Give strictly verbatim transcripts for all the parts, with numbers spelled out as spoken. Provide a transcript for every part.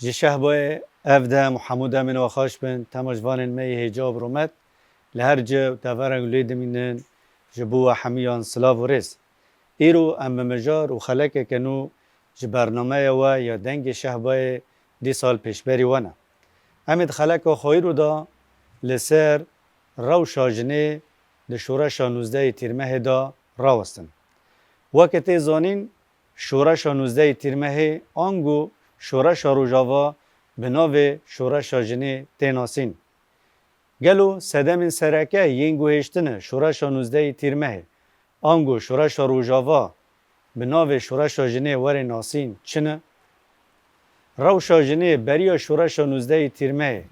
Ji Şehbayê ev dem û hemû demên we xweş bin, temaşvanên me yê hêja û bi rûmet li her cih û deverên lê dimînin, ji bo we hemiyan silav û rêz. Îro em bi mijar û xelekeke nû ji bernameya we ya Dengê Şehbayê dîsa li pêşberî we ne. Em ê di xeleka xwe îro de li ser rewşa jinê di şoreşa nûzdehê Tîrmehê de rawestin. Weke tê zanîn, şoreşa nûzdehê Tîrmehê ango şoreşa Rojava bi navê şoreşa jinê tê nasîn. Gelo sedemên sereke yên guhêştine şoreşa nûzdehê Tîrmehê ango şoreşa Rojava bi navê şoreşa jinê were nasîn çi ne? Rewşa jinê beriya şoreşa nûzdehê Tîrmehê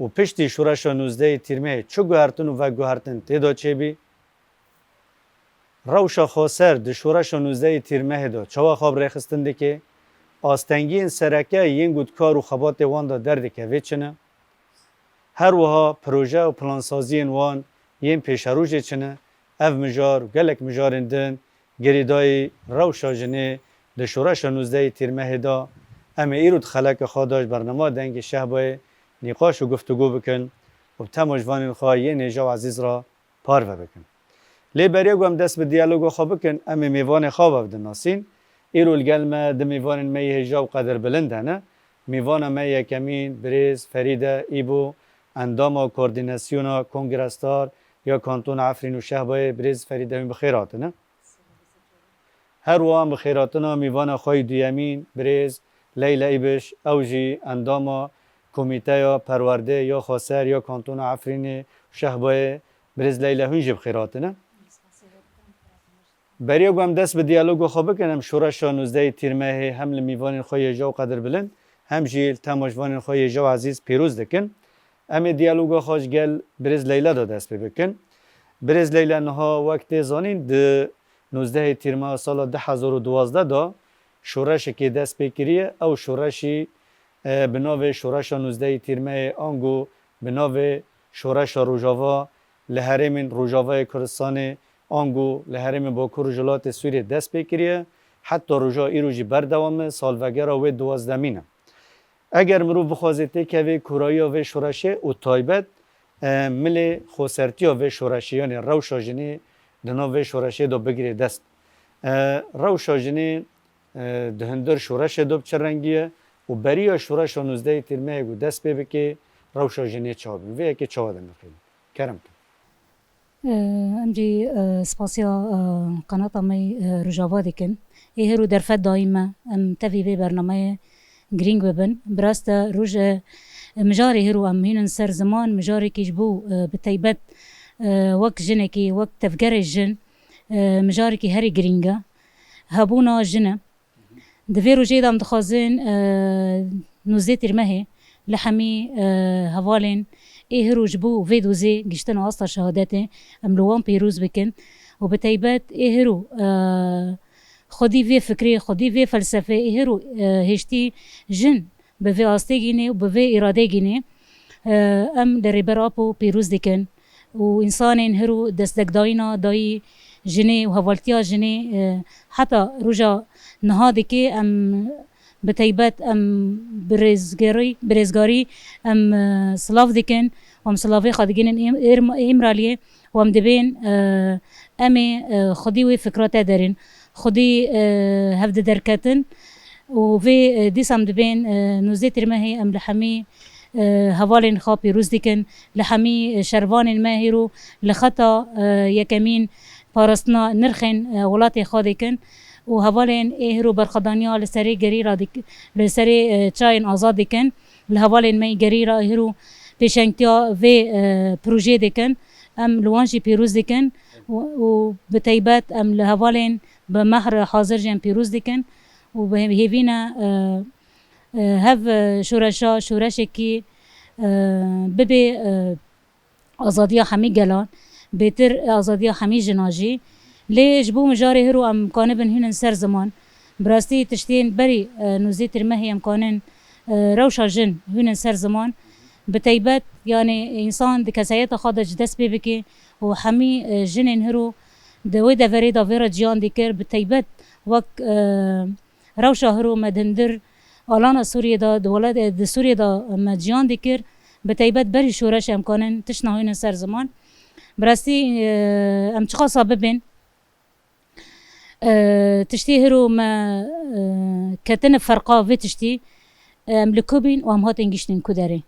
û piştî şoreşa nûzdehê Tîrmehê çi guhertin û veguhertin tê de çêbî? Rewşa xweser di şoreşa nûzdehê Tîrmehê de çawa xwe bi rêxistin dike? Astengiyên sereke yên ku di kar û xebatê wan de derdikeve çi ne? Her wiha proje û plansaziyên wan yên pêşerojê çi ne? Ev mijar û gelek mijarên din girêdayî rewşa jinê di şoreşa nûzdehê Tîrmehê de em ê îro di xeleka xwe de ji bernama Dengê Şehbayê nîqaş û guftûgo bikin û bi temaşvanên xwe yên hêja û ezîz re parve bikin. Lê beriya ku em dest bi diyaloga xwe bikin, em ê mêvanê xwe bi dinasîn. Îro li gel me du mêvanên me yê hêja û qedirbilind hene. Mêvana me yekemîn, birêz Ferîde Îbo, endama Koordînasyona Kongrestar ya Kantona Efrîn û Şehbayê, birêz Ferîde, hûn bi xêr hatine. Her wiha em bi xêrhatina mêvana xwe yê duyemîn, birêz Leyla Îbiş, ew jî endama Komîteya Perwerdê ya Xweser ya Kantona Efrînê û Şehbayê, birêz Leyla, hûn jî bi xêr hatine. Beriya ku em dest bi diyaloga xwe bikin, em şoreşa nûzdehê Tîrmehê hem li mêvanên xwe yê hêja û qedirbilind, hem jî li temaşvanên xwe yê hêja û ezîz pîroz dikin. Em ê diyaloga xwe ji gel birêz Leyla de dest pê bikin. Birêz Leyla, niha wek tê zanîn, di nûzdehê Tîrmeha sala du hezar û duwazdeh de şoreşekê dest pê kiriye. Ew şoreşî, e, bi navê Şoreşa Nûzdehê Tîrmehê ango bi navê Şoreşa Rojava li herêmên Rojavayê Kurdistanê ango li herêmên Bakur Rojhilatê Sûriyê dest pê kiriye. Heta roja îro jî berdewam e, salvegera wê duwazdemîn e. Eger mirov bixwaze têkeve kûrayiya vê şoreşê û taybet, e, milê xwesertiya vê şoreşê, yanî rewşa jinê di nav vê şoreşê de bigire dest. E, rewşa jinê, e, di hundir şoreşê de bi çi rengî ye û beriya şoreşa nûzdehê Tîrmehê ku dest pê bike, rewşa jinê çawa bû? Vê yekê çawa dinirxîne? Kerem kin. Em jî, e, spasiya, e, qenata me, e, Rojava dikin. Ê her û derfet dayî me, em tevî vê bernameyê girîng bibin. Bi rast e, roj, e, mijarê her û em hînin ser ziman, mijarekî ji bo, e, bi teybet, e, wek jinekî, wek tevgerê jin, e, mijarekî herî girîng e. Hebûna jin e. Di vê rojê de em dixwazin, e, nûzdeh Tîrmehê li hemî, e, hevalên ê hiro ji bo vê dozê gihiştina asta şehadetê em li wan pîroz bikin û bi teybet ê hiro, e, xwedî vê fikrê, xwedî vê felsefê ê hiro, e, hêştî jin bi vê astê gînê û bi vê îradê gînê, e, em li Rêber Apo pîroz dikin û însanên hiro destekdayîna dayî jinê û hevaltiya jinê, e, heta roja niha dike. Em bi teybet em bi rêzgerî, bi rêzgarî em, e, silav dikin û em silavê xwe digihînin Êm-, Êm-, Îmraliyê û em dibên, e, em ê, e, xwedî wê fikra te derin. Xwedî, e, hevdi derketin û vê, e, dîsa em dibên, e, nûzdeh Tîrmehê em li hemî, e, hevalên xwe pîroz dikin, li hemî, e, şervanên me hêro li xeta, e, yekemîn parastina nirxên, e, welatê xwe dikin û hevalên ê hêro berxwedaniya li serê gerîra dik-, li serê, e, çayên azad dikin. Li hevalên me yê gerîra hêro pêşengtiya vê, e, projeyê dikin. Em li wan jî pîroz dikin û, û bi teybet em li hevalên bi mehr hazir jî em pîroz dikin û bi hêvî ne, e, e, hev, e, şoreşa, şoreşekî, e, bibe, e, azadiya hemî gelan, bêtir azadiya hemî jinan jî. Lê ji bo mijarê hiro em kanibin hûnin ser ziman. Bi rastî tiştên berî, e, nûzdeh Tîrmehê em kanin, e, rewşa jin hûnin ser ziman. Bi teybet, yanî însan di kesayeta xwe de ji dest pê bike û hemî, e, jinên hiro di wê deverê de vê re ciyan dikir, bi teybet wek, e, rewşa hiro me di hundir Alana Sûriyê de, di welat, di Sûriyê de me ciyan dikir, bi teybet berî şoreş em kanin tişt nahînin ser ziman. Bi rastî, e, em çiqasa bibin, e, tiştî hiro me, e, ketine ferqa vê tiştî, e, em li ku bîn û em hatin giştin ku derê.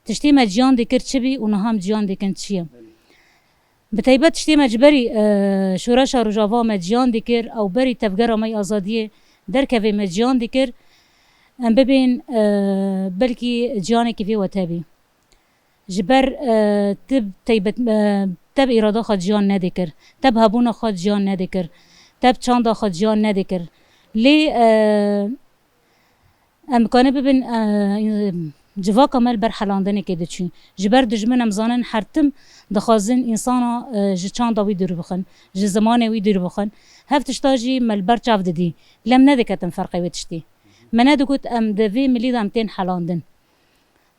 Tiştî me ciyan dikir çi bî û niha em ciyan dikin çi ye? Bi teybet tiştê me ji berî, e, şoreşa Rojava me ciyan dikir, ew berî tevgera me yê azadiyê derkevê me ciyan dikir, em bibên, e, belkî ciyanekî vê wete bî. Ji ber, e, te bi teybet, e, te bi îrada xwe ciyan nedikir, te bi hebûna xwe ciyan nedikir, te bi çanda xwe ciyan nedikir. Lê, e, Em dikarin bibin, e, civaka me li ber helandinekê diçin. Ji ber dijmin em zanin her tim dixwazin însana, e, ji çanda wî dûr bixin, ji zimanê wî dûr bixin. Hev tişta jî me li ber çav didî. Lê em nediketin ferqê wê tiştî. Me nedigot em di vê milî de em tên helandin.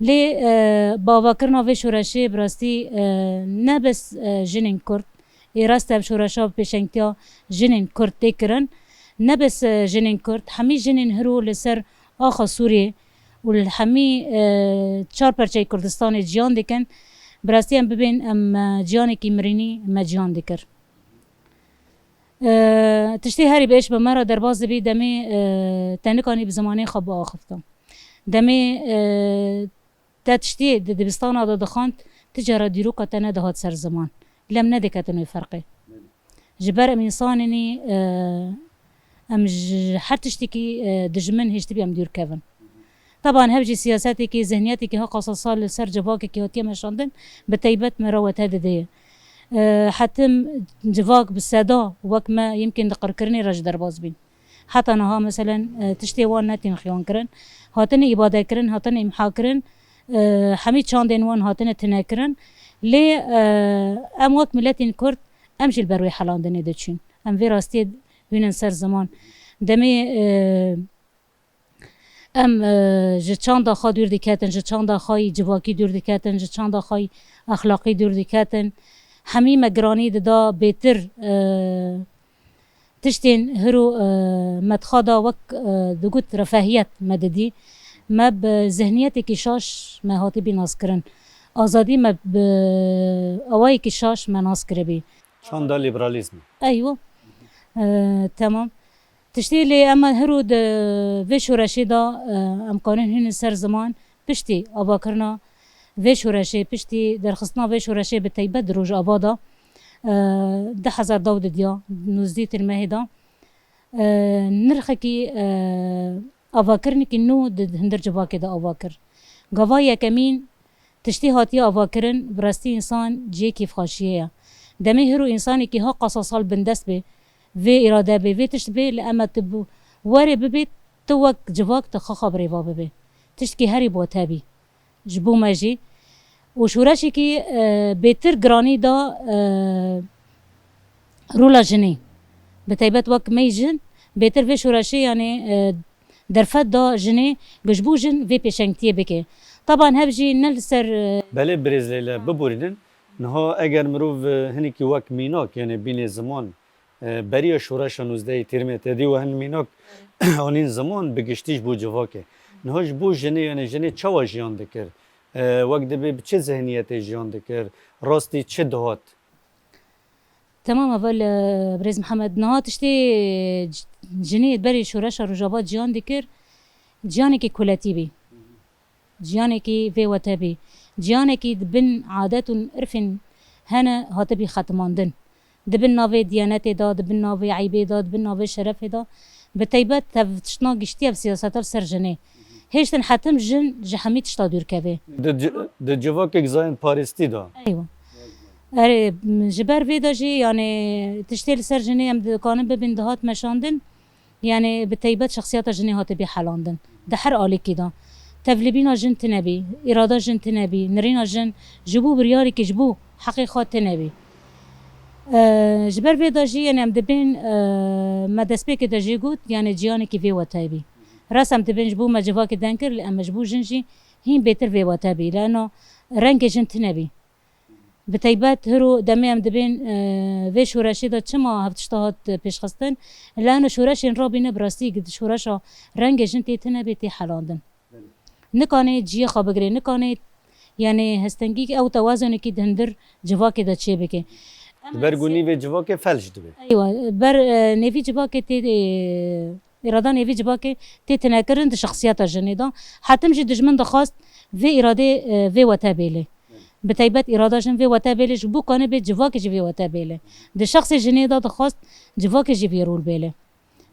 Lê, e, bi avakirina vê şoreşê bi rastî, e, ne bes, e, jinên Kurd, ê rast e, ev şoreşa bi pêşengtiya jinên Kurd tê kirin. Ne bes, e, jinên Kurd, hemî jinên hiro li ser axa Sûriyê û li hemî, e, çar perçeyê Kurdistanê ciyan dikin. Bi rastî em bibên, em, e, ciyanekî mirînî me ciyan dikir. E, tiştê herî bêş bi me re derbas dibî demê, e, te nikanî bi zimanê xwe biaxifta. Demê, e, te tiştê di dibistana de dixwend, ti cara dîroka te nedihat ser ziman. Lê em nediketin wê ferqê. Ji ber em însanên î, e, em ji her tiştekî, e, dijmin hêştibî em dûr kevin. Teban hev jî siyasetekî, zihniyetekî ha qasasal li ser civakekî hatiye meşandin, bi teybet me re wete dide ye. E, hetim civak bi seda wek me yimkên di qirkirinê re ji derbas bîn. Heta niha, meselen, e, tiştê wan netîn xiyan kirin. Hatine îbade kirin, hatine îmha kirin. E, hemî çandên wan hatine tune kirin. Lê, e, em wek miletên Kurd, em jî li ber wê helandinê diçin. Em vê rastiyê hûnin ser ziman. Demê, e, em, e, ji çanda xwe dûr diketin, ji çanda xwe yî civakî dûr diketin, ji çanda xwe yî exlaqî dûr diketin. Hemî me giranî dida bêtir, e, tiştên hiro, e, me dixa da wek, e, digot refahiyet me didî. Me bi zihniyetekî şaş me hatibî naskirin. Azadî me bi awayekî şaş me nas kiribî. Çanda liberalîzmê. Eywa. E, temam. Tiştê lê em hiro di vê şoreşê de, e, em karin hînin ser ziman piştî avakirina vê şoreşê, piştî derxistina vê şoreşê bi teybet di Rojava de, e, du hezar dew didiya, nûzdî tirmehê de, e, nirxekî, e, avakirinekî nû di hundir civakê de ava kir. Gava yekemîn, tiştî hatiye avakirin, bi rastî însan cihê kêfxweşiyê ye. Demê hiro însanekî ha qasasal bindest bê vê îrade bê, vê tişt bê, li eme tu bi-, werê bibê, tu wek civak tu xwe xwe bi rêva bibê. Tiştekî herî bote bî ji bo me jî. Û şoreşekî, e, bêtir giranî da, e, rola jinê. Bi taybet wek me jin, bêtir vê şoreşê, yanî, e, derfet da jinê ku ji bo jin vê pêşengtiyê bike. Taban hev jî ne li ser, e, Belê birêz Leyla, biborînin. Niha eger mirov, e, hinekî wek mînak, yanî bînê ziman, e, beriya şoreşa nûzdehê Tîrmê te dî we hin mînak anîn ziman bi giştî ji bo civakê. Niha ji bo jinê, yanî jinê çawa jiyan dikir? E, wek dibê bi çi zihniyetê jiyan dikir? Rastî çi dihat? Temam, heval, e, birêz Mihemed, niha tiştê c-, jinê berê şoreşa Rojava ciyan dikir, ciyanekî kuletî bî. Ciyanekî vê wete bî. Ciyanekî di bin adet û irfên hene hatibî xetimandin. Di bin navê diyanetê de, di bin navê eybê de, di bin navê şerefê de, bi teybet tev tiştna giştî ev siyaseta li ser jinê. Hêştin hetim jin ji hemî tişta dûr keve. Di ci-, di civakek zayendparêstî de. Eywa. Erê, m-, ji ber vê de jî, yanî, tiştê li ser jinê em dikarin bibin dihat meşandin, yanî, bi teybet şexsiyeta jinê hatibe helandin. Di her alîkî de. Tevlîbîna jin tune bî, îrada jin tune bî, nirîna jin ji bo biryarekî, ji bo heqê xwe tune bî. E, ji ber vê de jî, yanî, em dibên, e, me destpêkê de jê got, yanî, ciyanekî vê wetayê bî. Rast em dibên ji bo me civakê deng kir, lê em ji bo jin jî hîn bêtir vê wete bî. Lê eno rengê jin tune bî. Bi teybet hiro demê em dibên, e, vê şoreşê de çima hev tişta hat pêşxistin? Lano şoreşên rabîne bi rastî şoreşa rengê jin tê tine bê tê helandin. Nikanê ciyê xwe bigirê, nikanê, yanî hestengî ew tewazunekî di hundir civakê de çêbike. Li ber ku nîvê civakê felc dibe. Eywa, ber, e, nêvî civakê tê, e, îrada nêvî civakê tê tinekirin di şexsiyeta jinê de. Hetim jî dijmin dixwast vê îradê, e, vê wete bêlê. Bi teybet îrada jin vê wete bêlê ji bo kanê bê civakê jî vê wete bêlê. Di şexsê jinê de dixwast civakê jî vê rol bêlê.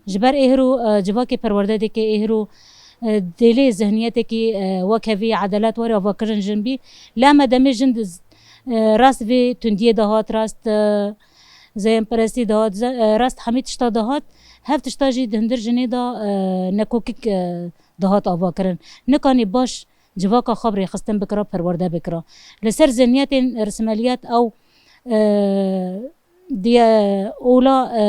Ji ber êhro, e, civakê perwerde dike, êhro, e, dêlê zihniyetekî, e, wek hevî edelet were avakirin jin bî. Lê em demê jin di z-, e, rast vê tundiyê de hat, rast, e, zeyemperestî de hat, ze-, e, rast hemî tişta de hat. Hev tişta jî di hundir jinê de, e, nekokik, e, dihat avakirin. Nikanî baş civaka xwe bi rêxistin bikira, perwerde bikira. Li ser zihniyetên rismeliyet ew, e, diye ola, e,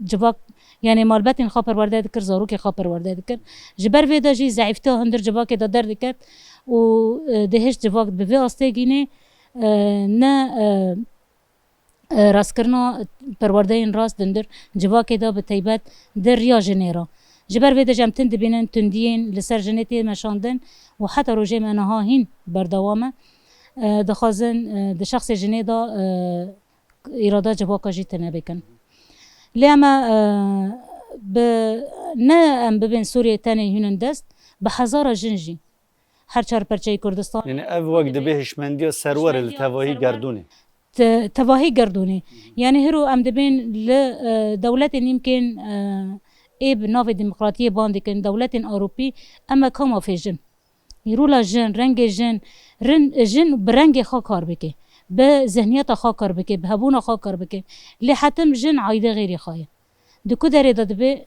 civak, yanî malbetên xwe perwerde dikir, zarokê xwe perwerde dikir. Ji ber vê de jî zeîftiya hundir civakê de derdiket û, e, dihişt civak bi vê astê gînê, e, ne, e, e, rastkirina perwerdeyên rast dindir civakê de bi teybet di riya jinê re. Ji ber vê de jî em tin dibînin tundiyên li ser jinê tê meşandin û heta rojê me niha hîn berdewam e. E, dixwazin, e, di şexsê jinê de, e, îrada civaka jî tune bikin. Lê em e, bi, ne em bibên Sûriyê tenê hînin dest, bi hezara jin jî. Her çar perçeyê Kurdistanê. Yanî ev wek dibe hişmendiya serwere li tevahî gerdûnê. Te-, tevahî gerdûnê. Yanî hiro em dibên li, e, dewletên nîmkên, e, ê bi navê demokratiyê ban dikin, dewletên Ewropî, em e kama fê jin. Rola jin, rengê jin, rin, jin bi rengê xwe kar bike, bi zihniyeta xwe kar bike, bi hebûna xwe kar bike. Lê hetim jin aîdê xêrê xwe ye. Di ku derê de dibe,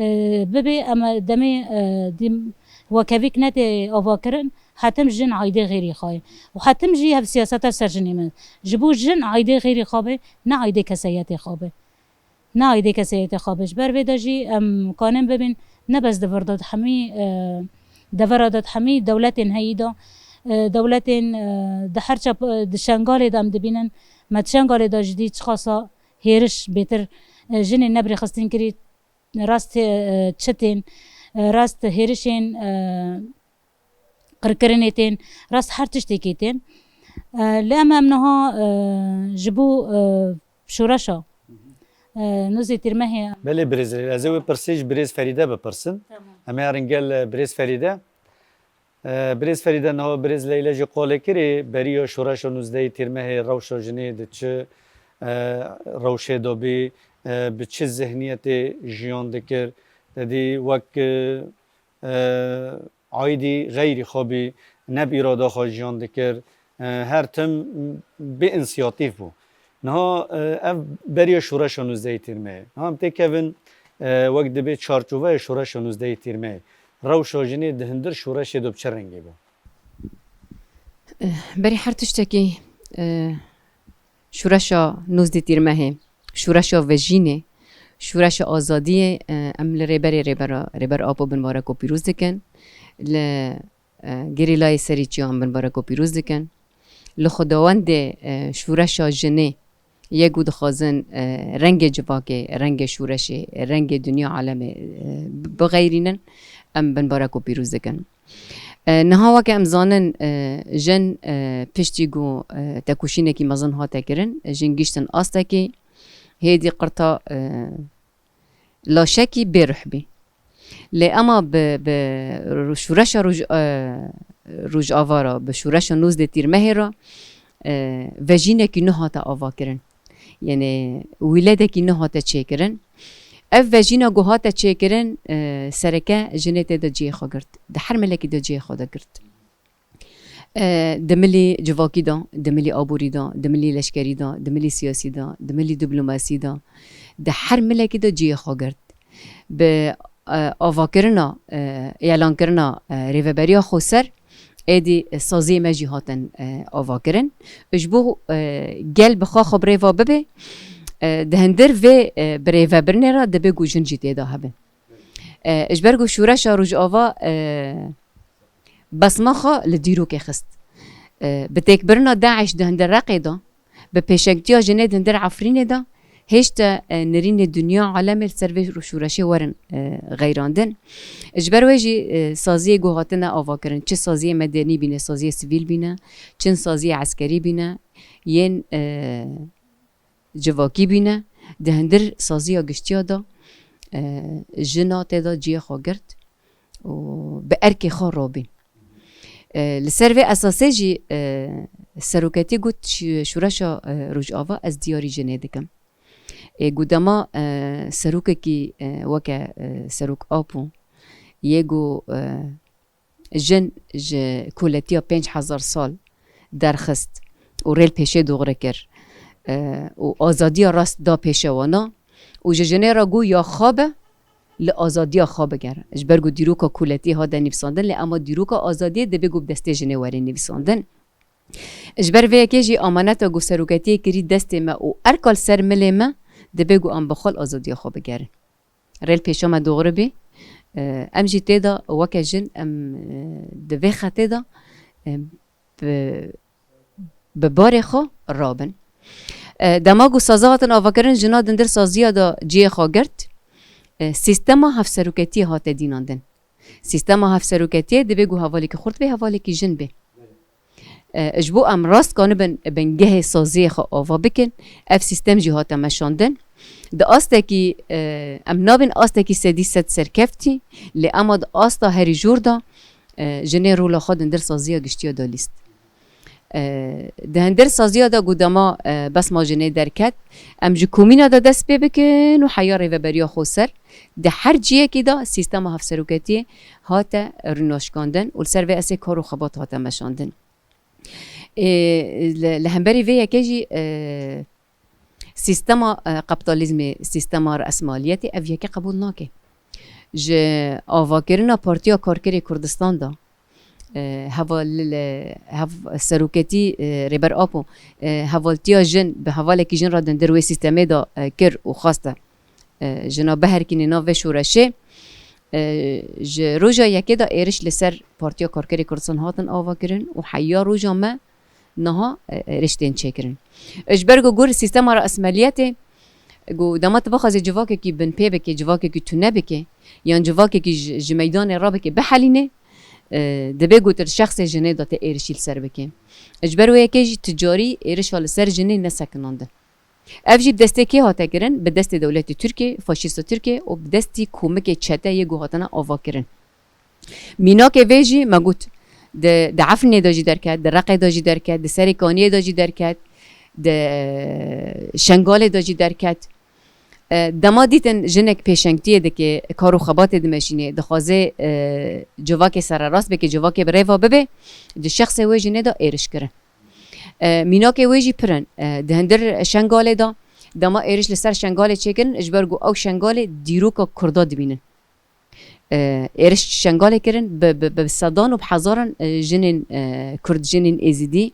e, bibe em demê, e, dîm wekevîk netê avakirin, hetim jin aîdê xêrî xwe ye. Û hetim jî hev siyaseta ser jinê me. Ji bo jin aîdê xêrî xwe be, ne aîdê keseyetê xwe be. Ne aîdê keseyetê xwe be. Ji ber vê de jî em kanin bibin, ne bes di vir de, di hemî, e, devera de, di hemî dewletên heyî de, e, dewletên, e, di her çap, e, di Şengalê de em dibînin, me di Şengalê de jî dî çiqasa hêriş bêtir, e, jinên ne bi rêxistin kirî, rast, e, çetên, e, rast hêrişên, e, qirkirinê tên, rast her tiştekî tên. E, lê em, em niha, e, ji bo, e, şoreşa, e, nûzê Tîrmehê. Belê birêz Leyla, ez ê wê pirsê ji birêz Ferîde bipirsim. Tamam. Em ê herin gel, e, birêz Ferîde. E, birêz Ferîde, niha birêz Leyla jî qolê kirê, beriya şoreşa nûzdehê Tîrmehê rewşa jinê di çi, e, rewşê de bî, e, bi çi zihniyetê jiyan dikir, te dî wek, e, e, aîdî xeyrî xwe bî, ne bi îrada xwe jiyan dikir, e, her tim bi însiyatîf bû. Niha, e, ev beriya şoreşa nûzdehê Tîrmehê. Niha em têkevin, e, wek dibê çarçoveya şoreşa nûzdehê Tîrmehê. Rewşa jinê di hundir şoreşê de bi çi rengê bû? Eh, berî her tiştekî, eh, şûreşa nûzdî Tîrmehê, şûreşa vejînê, şûreşa azadiyê, eh, em li rêberê rêbera, Rêber Apo binbareko pîroz dikin. Li, eh, gerîlayê serî çiyan binbareko pîroz dikin. Li xwedawendê, eh, şûreşa jinê yê ku dixwazin, eh, rengê civakê, rengê şûreşê, rengê dinya alemê, eh, bixeyrînin, em binbareko pîroz dikin. E, niha weke em zanin, e, jin, e, piştî ku, e, tekoşînekî mezin hate kirin, jin giştin astekî hêdî qirta, e, laşekî bêruh bî. Lê ema bi, bi ru-, şûreşa roj-, e, Rojava re, bi şûreşa nûzdê Tîrmehê re, e, vejînekî nû hate avakirin. Yanî wîledekî nû hate çêkirin. Ev vejîna ku hate çêkirin, e, sereke jinê tê de cihê xwe girt. Di her milekî de cihê xwe de girt. E, di milî civakî de, di milî aborî de, di milî leşkerî de, di milî siyasî de, di milî diplomasî de, di her milekî de cihê xwe girt. Bi, e, avakirina, e, êlankirina, e, rêveberiya xweser, êdî saziyê me jî hatin, e, avakirin. Ji bo, e, gel bi xwe xwe bi rê ve bibe, e, di hundir vê, e, birêvebirinê re dibe ku jin jî tê de hebin. E, ji ber ku şûreşa Rojava, e, besma xwe li dîrokê xist. E, bi têkbirina DAIŞ di hundir Reqê de, Bi pêşengtiya jinê di hundir Efrînê de hêşte, e, nirînê dinya alemê li ser vê şûreşê werin, e, xeyrandin. Ji ber wê jî, e, saziyê ku hatine avakirin, çi saziyê medenî bîne, saziyê sivîl bîne, çi saziyê eskerî bîne, yên, e, civakî bîne, di hundir saziya giştiya de, e, jina tê de cihê xwe girt û bi erkê xwe rabîn. E, li ser vê esasê jî, e, seroketî got, şi-, şûreşa, e, Rojava ez diyarî jinê dikim. Ê ku dema, e, serokekî, e, weke, e, Serok Apo yê ku, e, jin ji koletiya pênc hezar sal derxist û rê li pêşê dogre kir, e, û azadiya rast da pêşewana û ji jinê re got ya xwe be li azadiya xwe bigere. Ji ber ku dîroka koletiyê hate nivîsandin, lê ema dîroka azadiyê divê ku bi destê jinê were nivîsandin. Ji ber vê yekê jî amaneta ku seroketiyê kirî destê me û erka li ser milê me, divê ku em bi xwe li azadiya xwe bigerin. Rê li pêşa me dogre bê. E, em jî tê de weke jin, em, e, di vê xetê de, e, bi, bi barê xwe rabin. E, dema ku saza hatin avakirin, jina di hundir saziya de cihê xwe girt. E, sîstema hevseroketiyê hate dînandin. Sîstema hevseroketiyê divê ku hevalekî xurt bê, hevalekî jin bê. E, ji bo em rast kanibin bingehê saziyê xwe ava bikin, ev sîstem jî hate meşandin. Di astekî, e, em nabin astekî sedî sed serkeftî, lê ema di asta herî jor de, e, jinê rola xwe di hundir saziya giştiya de lîst. E, di hundir saziya de ku dema, e, besma jinê derket, em ji komîna de dest pê bikin û heya rêveberiya xweser, di her ciyekî de sîstema hevseroketiyê hate rûnaşkandin û li ser vê esê kar û xebat hate meşandin. Ê, li, li hemberî vê yekê jî, e, sîstema, e, kapitalizmê, sîstema resmaliyetê ev yekê qebûl nake. Ji avakirina Partiya Karkerê Kurdistan de, e, heval-, li, hev-, seroketî, e, Rêber Apo, e, hevaltiya jin bi hevalekî jin re di hundir wê sîstemê de, e, kir û xwaste, e, jina biherkîne nav vê şoreşê. E, ji roja yekê de êriş li ser Partiya Karkerê Kurdistan hatin avakirin û heya roja me niha, e, êriş tên çêkirin. E, ji ber ku gur sîstema resmeliyetê, ku dema tu bixwazê civakekî binpê bikê, civakekî tune bikê, yan civakekî ji, ji meydanê rabikê, bihelînê, e, divê ku tu li şexsê jinê de te êrişî li ser bikê. Ji ber wê yekê jî ti carî êrişa li ser jinê nesekinandin. Ev jî bi destê kê hate kirin? Bi destê dewletê Tirkiyê, faşîsta Tirkiyê û bi destî komikê çete yê ku hatine avakirin. Mînakê vê jî me got, di, di Efrînê de jî derket, di Reqê de jî derket, di Serê Kaniyê de jî derket, di Şengalê de jî derket. E, dema dîtin jinek pêşengtiyê dike, kar û xebatê dimeşînê, dixwaze, e, civakê sererast bike, civakê bi rêva bibe, di şexsê wê jinê de êriş kirin. E, mînakê wê jî pir in. E, di hundir Şengalê de, dema êriş li ser Şengalê çêkirin, ji ber ku ew Şengalê dîroka Kurda dibînin. E, êriş Şengalê kirin, bi, bi, bi sedan û bi hezaran, e, jinên, e, Kurd, jinên Êzidî,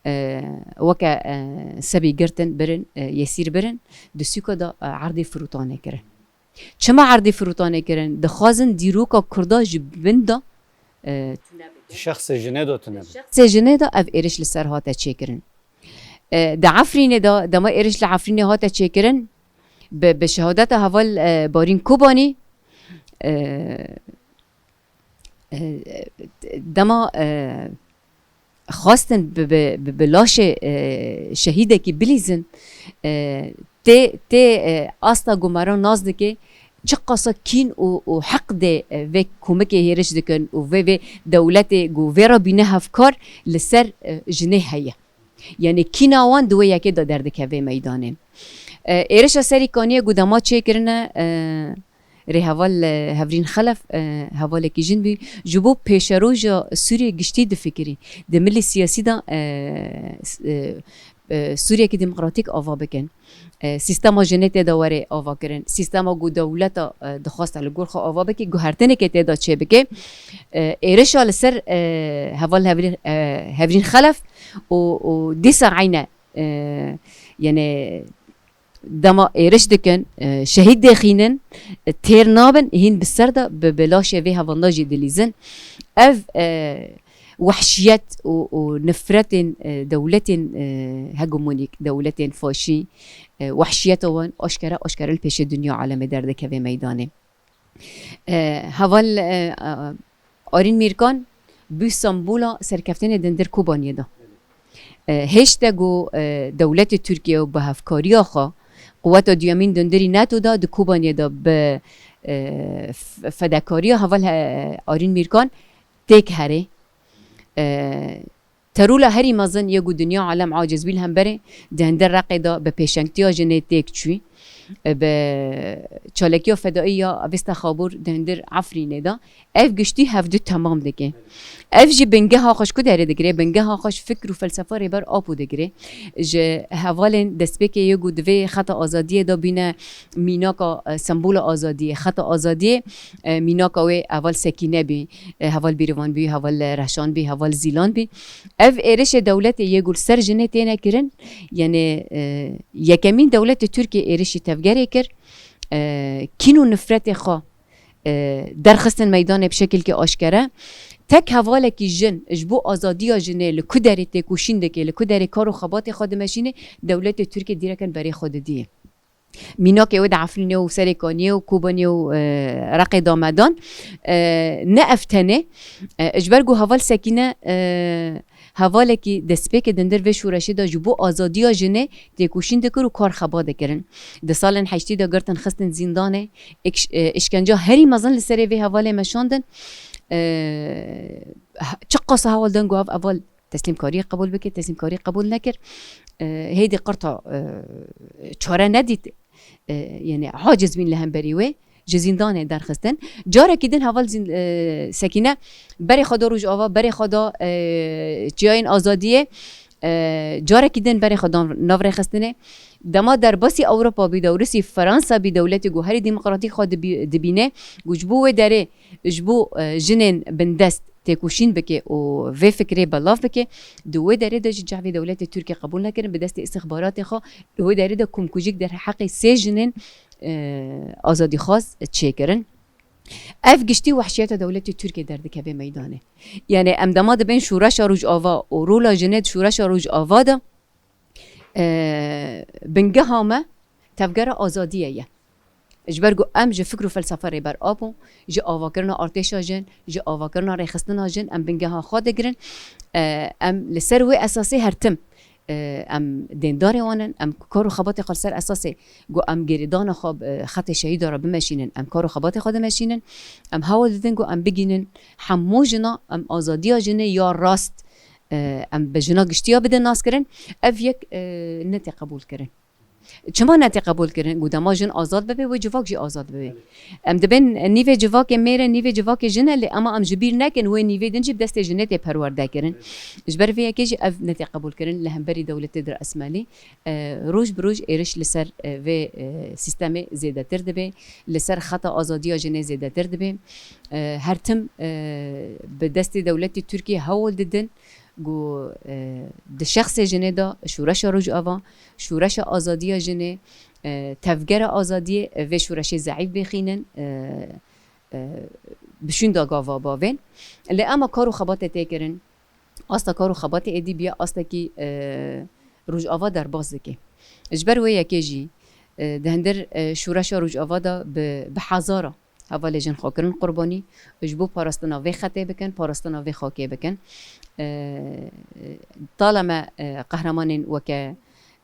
e, weke, e, sebî girtin, birin, e, yesîr birin, di sûka de, e, erdê firotanê kirin. Çima erdê firotanê kirin? Dixwazin dîroka Kurda ji bin de, e, Di şexsê jinê de tune be. Şexsê jinê de ev êriş li ser hate çêkirin. E, di Efrînê de, dema êriş li Efrînê hate çêkirin, bi, bi şehadeta heval, e, Barîn Kobanî, e, e, dema, e, xwestin bi, bi, bi, bi laşê, e, şehîdekî bilîzin, e, tê, tê, e, asta ku mera nas dike, çiqasa kîn û, û heqdê, e, vê komikê hêriş dikin û vê, vê dewletê ku vê re bîne hevkar li ser, e, jinê heye. Yanî kîna wan di wê yekê de derdikeve meydanê. E, êrişa Serî Kaniyê ku dema çêkirine, e, rêheval, e, Hevrîn Xelef, e, hevalekî jin bî. Ji bo pêşeroja Sûriyê giştî difikirî. Di milê siyasî de, e, s-, e, e, Sûriyekî demokratîk ava bikin. E, sîstema jinê tê de were ava kirin. Sîstema ku dewleta, e, dixwaste li gor xwe ava bike, guhertinekê tê de çê bike. E, êrişa li ser, e, heval Hevrî-, e, Hevrîn Xelef û, û dîsa eyne, e, yani dema êriş dikin, e, şehîd dêxînin, e, têr nabin, hîn bi ser de bi, bi laşê vê hevalna jî dilîzin. Ev, e, wehşiyet û, û nifretên, e, dewletên, e, hegemonîk, dewletên faşî, e, wehşiyeta wan aşkere, aşkere li pêşê dinya alemê derdikeve meydanê. E, heval, e, a-, Arîn Mîrkan bû sembola serkeftinê dindir Kobaniyê de. E, hêşte ku, e, dewletê Tirkiye û bi hevkariya xwe quweta duyemîn dindirî neto de di Kobaniyê de bi, e, f-, fedakariya heval he-, Arîn Mîrkan têk herê. E, Terûla herî mezin yê ku dinya alem aciz bî li hemberê, di hindir Reqê de bi pêşengtiya jinê têk çûyî, bi çalekiya fedaiya Avesta Xabûr di hindir Efrînê de, ev giştî hevdu temam dike. Ev jî bingeha xwe ji ku derê digire? Bingeha xwe ji fikr û felsefa Rêber Apo digire. Ji hevalên destpêkê yê ku di vê xeta azadiyê de bîne mînaka, e, sembola azadiyê, xeta azadiyê, e, mînaka wê heval Sekîne bî, e, heval Bîrvan bî, heval Rehşan bî, heval Zîlan bî. Ev êrişê dewletê yê ku li ser jinê têne kirin, yanî, e, yekemîn dewletê Tirkiye êrişî tevgerê kir, e, kîn û nifretê xwe, e, derxistin meydanê bi şekilkî aşkere. Tek hevalekî jin ji bo azadiya jinê li ku derê têkoşîn dike, li ku derê kar û xebatê xwe dimeşîne, dewletê Tirkiye dîrekan berê xwe didiyê. Mînakê wê di Efrînê û Serêkaniyê û Kobaniyê û, e, Reqê damedan. E, ne ev tenê, e, ji ber ku heval Sekîne, e, hevalekî destpêkê dindir vê şoreşê de ji bo azadiya jinê têkoşîn dikir û kar xebat dikirin. Di salên heştî de girtin xistin zîndanê, îş-, e, îşkenca herî mezin li serê vê hevalê meşandin. E, çiqas heval din ku ev heval teslîmkariyê qebûl bike, teslîmkariyê qebûl nekir. E, hêdî qirta, e, çare nedît, e, yanî aciz bîn li hemberî wê, ji zîndanê derxistin. Carekî din heval zîn-, e, Sekîne berê xwe da Rojava, berê xwe da, e, çiyayên azadiyê, e, carekî din berê xwe da nav rêxistinê. Dema derbasî Ewropa bî, dewrusî Fransa bî, dewletê ku herî demokratîk xwe dibî-, dibîne, ku ji bo wê derê, ji bo, e, jinên bindest têkoşîn bike û vê fikrê belav bike, di wê derê de jî cehvê dewletê Tirkiye qebûl nekirin, bi destê îstixbaratê xwe li wê derê de komkujîk derheqê sê jinên, e, azadîxwaz çêkirin. Ev giştî wehşiyeta dewletê Tirkiye derdikeve meydanê. Yanî em dema dibên şoreşa Rojava û rola jinê di şoreşa Rojava de, e, bingeha me tevgera azadiyê ye. Ji ber ku em ji fikr û felsefa Rêber Apo, ji avakirina artêşa jin, ji avakirina rêxistina jin em bingeha xwe digirin. E, em li ser wê esasê her tim, e, em dêndarê wan in, em kar û xebatê xwe li ser esasê ku em girêdana xwe, e, xetê şehîda re bimeşînin, em kar û xebatê xwe dimeşînin. Em hewl didin ku em bigihînin hemû jina, em azadiya jinê ya rast, e, em bi jina giştiya bidin naskirin. Ev yek, e, netê qebûlkirin. Çima netê qebûlkirin? Ku dema jin azad bibe, wê civak jî azad bibe. Em dibên nîvê civakê mêr e, nîvê civakê jin e, lê ema em ji bîr nekin, wê nîvê din jî bi destê jinê tê perwerde kirin. Ji ber vê yekê jî ev netê qebûlkirin li hemberî dewletê dir esmelî. E, roj bi roj êriş li ser, e, vê, e, sîstemê zêdetir dibe, li ser xeta azadiya jinê zêdetir dibe. E, her tim, e, bi destê dewletê Tirkiye hewl didin ku, e, di şexsê jinê de şoreşa Rojava, şoreşa azadiya jinê, e, tevgera azadiyê, e, vê şoreşê zeîf bêxînin, e, e, bi şûnda gava bavên. Lê ema kar û xebatê tê kirin, asta kar û xebatê êdî bûye astekî, e, Rojava derbas dike. Ji ber wê yekê jî, e, di hindir, e, şoreşa Rojava de bi, bi hezara hevalê jin xwe kirin qurbanî, ji bo parastina vê xetê bikin, parastina vê xakê bikin. E, tala me, e, qehremanên weke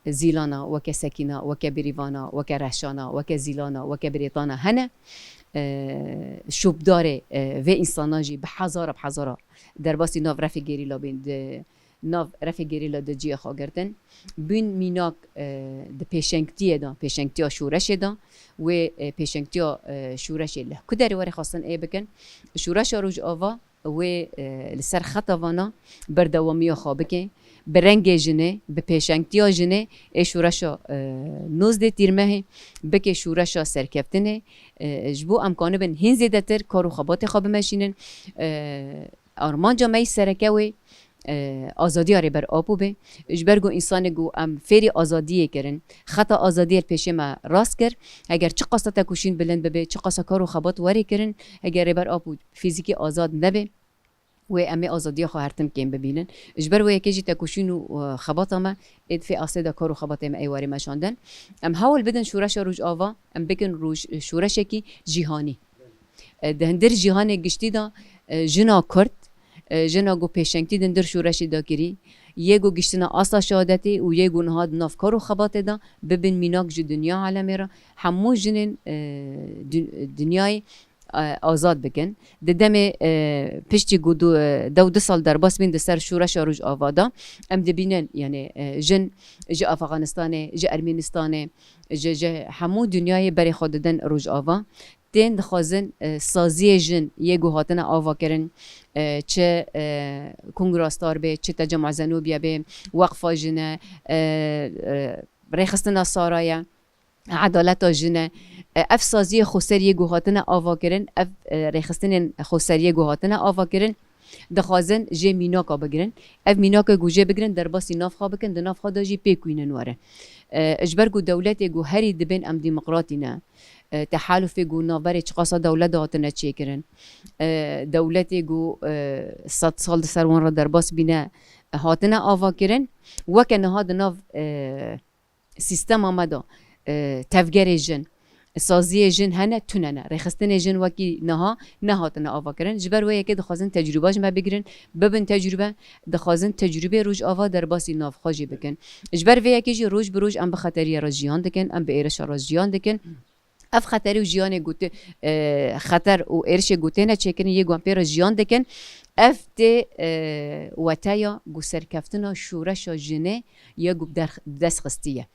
Zîlana, weke Sekîna, weke Birîvana, weke Rehşana, weke Zîlana, weke Birêtana hene. E, şopdarê, e, vê însana jî bi hezara bi hezara derbasî nav refê gerîla bên, di nav refê gerîla di ciyê xwe girtin. Bûn mînak, e, di pêşengtiyê de, pêşengtiya şoreşê de, wê, e, pêşengtiya, e, şoreşê li ku derê were xwestin ê bikin. Şoreşa Rojava wê, e, li ser xeta vana berdewamiya xwe bike, bi rengê jinê, bi pêşengtiya jinê ê şoreşa, e, nozdeh tîrmehê bike şoreşa serkeftinê, e, ji bo em kanibin hîn zêdetir kar û xebatê xwe bimeşînin. E, armanca me yî sereke wê, e, azadiya Rêber Apo be. Ji ber ku însanê ku em fêrî azadiyê kirin, xeta azadiyê li pêşê me rast kir. Heger çiqasa tekoşîn bilind bibe, çiqasa kar û xebat werê kirin, heger Rêber Apo fîzîkî azad nebe, Wê em ê azadiya xwe her tim kêm bibînin. Ji ber wê yekê jî tekoşîn û, e, xebata me ê di vê astê de kar û xebatê me ê warê meşandin. Em hewl bidin şoreşa Rojava, em bikin roj-, şoreşekî cîhanî. E, di hundir cîhanê giştî de, e, jina Kurd, e, jina ku pêşengtî di hundir şoreşê de kirî, yê ku giştina asta şehadetê û yê ku niha di nav kar û xebatê de bibin mînak ji dinya alemê re, hemû jinên, e, dun-, dinyayê, e, azad bikin. Di demê, e, piştî ku du, e, dew du sal derbas bîn di ser şoreşa Rojava de, em dibînin, yanî, e, jin ji Afxanistanê, ji Ermenistanê, ji, ji hemû dinyayê berê xwe didin Rojava. Tên dixwazin, e, saziyê jin yê ku hatine avakirin, e, çi, e, Kongra Star bê, çi Tecema Zenobia bê, Weqfa Jin e, e, e, Rêxistina Sara ye, Edaleta Jin e. E, ev saziyê xweser yê ku hatine avakirin, ev, e, rêxistinên xweser yê ku hatine avakirin, dixwazin jê mînaka bigirin. Ev mînake ku jê bigirin, derbasî nav xwe bikin, di nav xwe de jî pêk wînin werin. E, ji ber ku dewletê ku herî dibên em demokratî ne, e, tehalufê ku navberê çiqasa dewlet de hatine çêkirin, e, dewletê ku, e, sed sal di ser wan re derbas bîne, hatine avakirin, weke niha di nav, e, sîstema me de, e, tevgerê jin, saziyê jin hene, tune ne. Rêxistinê jin wekî niha nehatine avakirin. Ji ber wê yekê dixwazin tecrûba ji me bigirin, bibin tecrûbe, dixwazin tecrûbê Rojava derbasî nav xwe jî bikin. Ji ber vê yekê jî roj bi roj em bi xeteriya re jiyan dikin, em bi êrişa re jiyan dikin. Ev xeterî û jiyanê ku tê, e, xeter û êrişê ku têne çêkirin, yê ku em pê re jiyan dikin, ev tê, e, weteya ku serkeftina şoreşa jinê ye ku derx-, dest xistiye.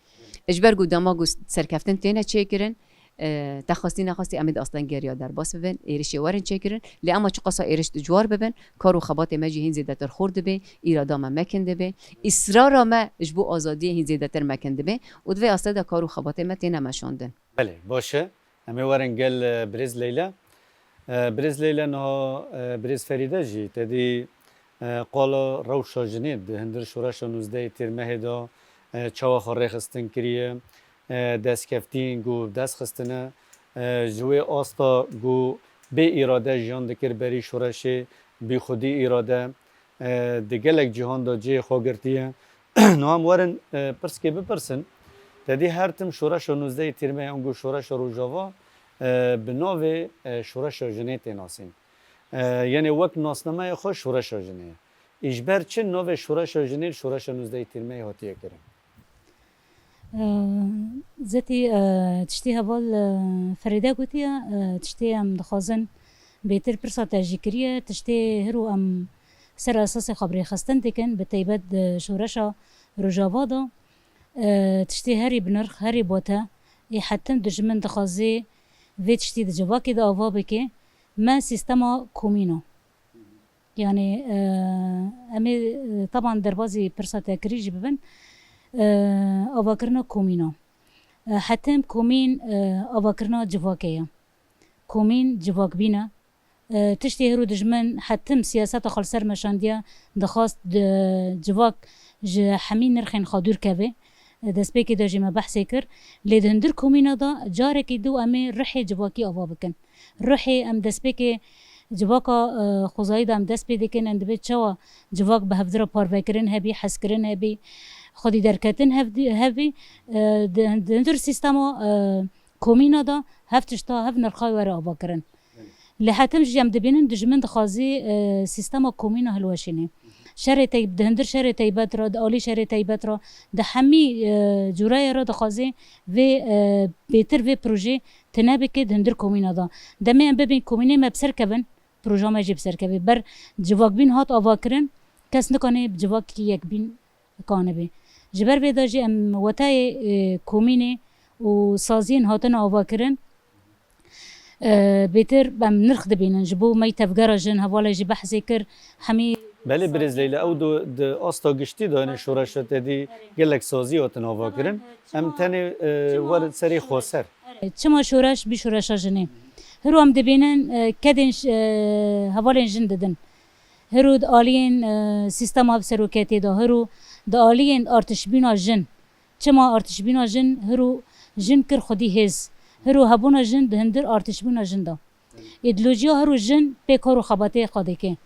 Ji ber ku dema ku serkeftin têne çêkirin, e, te xwestî nexwestî em ê di astengeriya derbas bibin, êrişê werin çêkirin. Lê ema çiqasa êriş dijwar bibin, kar û xebatê me jî hîn zêdetir xurt dibe, îrada me mekin dibe, îsrara me ji bo azadiyê hîn zêdetir mekin dibe û di vê astê de kar û xebatê me têne meşandin. Belê, baş e. Em ê werin gel, e, birêz Leyla. E, birêz Leyla, niha, e, birêz Ferîde jî te dî, e, qala rewşa jinê di hundir şoreşa nûzdehê Tîrmehê de, e, çawa xwe rêxistin kiriye, e, destkeftiyên ku dest xistine, e, ji wê asta ku bê îrade jiyan dikir berî şoreşê, bîxwedî îrade, e, di gelek cîhan de cihê xwe girtiye. Niha em werin, e, pirskê bipirsin. Te dî her tim şoreşa nûzdehê Tîrmehê, ango şoreşa Rojava, e, bi navê, e, şoreşa jinê tê nasîn. E, yanî wek nasnameya xwe şoreşa jinê ye. Î ji ber çi navê şoreşa jinê li şoreşa nûzdehê Tîrmehê hatiye kirin? E, Zetî, e, tiştê heval, e, Ferîde gotiye, e, tiştê em dixwazin bêtir pirsa te jî kiriye, tiştê hiro em ser esasê xwe bi rêxistin dikin, bi taybet di şoreşa Rojava de, e, tiştê herî bi nirx, herî bote, ê hetin dijmin dixwazê vê tiştî di civakê de ava bike, me sîstema komîn e. Yanî, e, em ê, e, teban derbazî pirsa te kirî jî bibin, e, avakirina komîn e. E, hetin komîn, e, avakirina civakê ye. Komîn civakbîn e. E, tiştê hiro dijmin hetim siyaseta xwe li ser meşandiye, dixwast di civak ji hemî nirxên xwe dûr keve. E, destpêkê de jî me behsê kir. Lê di hundir komîna de carekî dû em ê ruhê civakî ava bikin. Ruhê em destpêkê civaka, e, xwezayî de em dest pê dikin, em dibê çawa civak bi hevdira parvekirin hebî, hezkirin hebî, xwedî derketin hevdî-, hevî, e, di, di hundir sîstema, e, komîna de hev tişta, hev nirxa were avakirin. Li hetim jî em dibînin dijmin dixwazî, e, sîstema komîna hilweşînê. Şerê tey-, di hundir şerê teybet re, di alî şerê teybet re, di hemî, e, cûreyê re dixwazê vê, e, bêtir vê projê tine bike di hundir komîna de. Demê em bibin komînê me bi ser kevin, proja me jî bi ser kevê. Ber civakbîn hat avakirin, kes nikane bi civakekî yekbîn kanibê. Ji ber vê de jî em wetayê, e, komînê û saziyên hatine avakirin, e, bêtir em nirx dibînin. Ji bo me yî tevgera jin, hevalê jî behsê kir, hemî Belê birêz Leyla, ew do-, di asta giştî de, yanî şoreşa te dî gelek sazî hatin avakirin. Em tenê, e, werin serê xweser. Çima şoreş bî şoreşa jinê? Hiro em dibînin, e, kedên ş-, e, hevalên jin didin. Hiro di aliyên, e, sîstema seroketê de, hiro di aliyên artişbîna jin. Çima artişbîna jin hiro jin kir xwedî hêz? Hiro hebûna jin di hundir artişbûna jin de. Îdeolojiya hiro jin pê kar û xebatê xwe dike.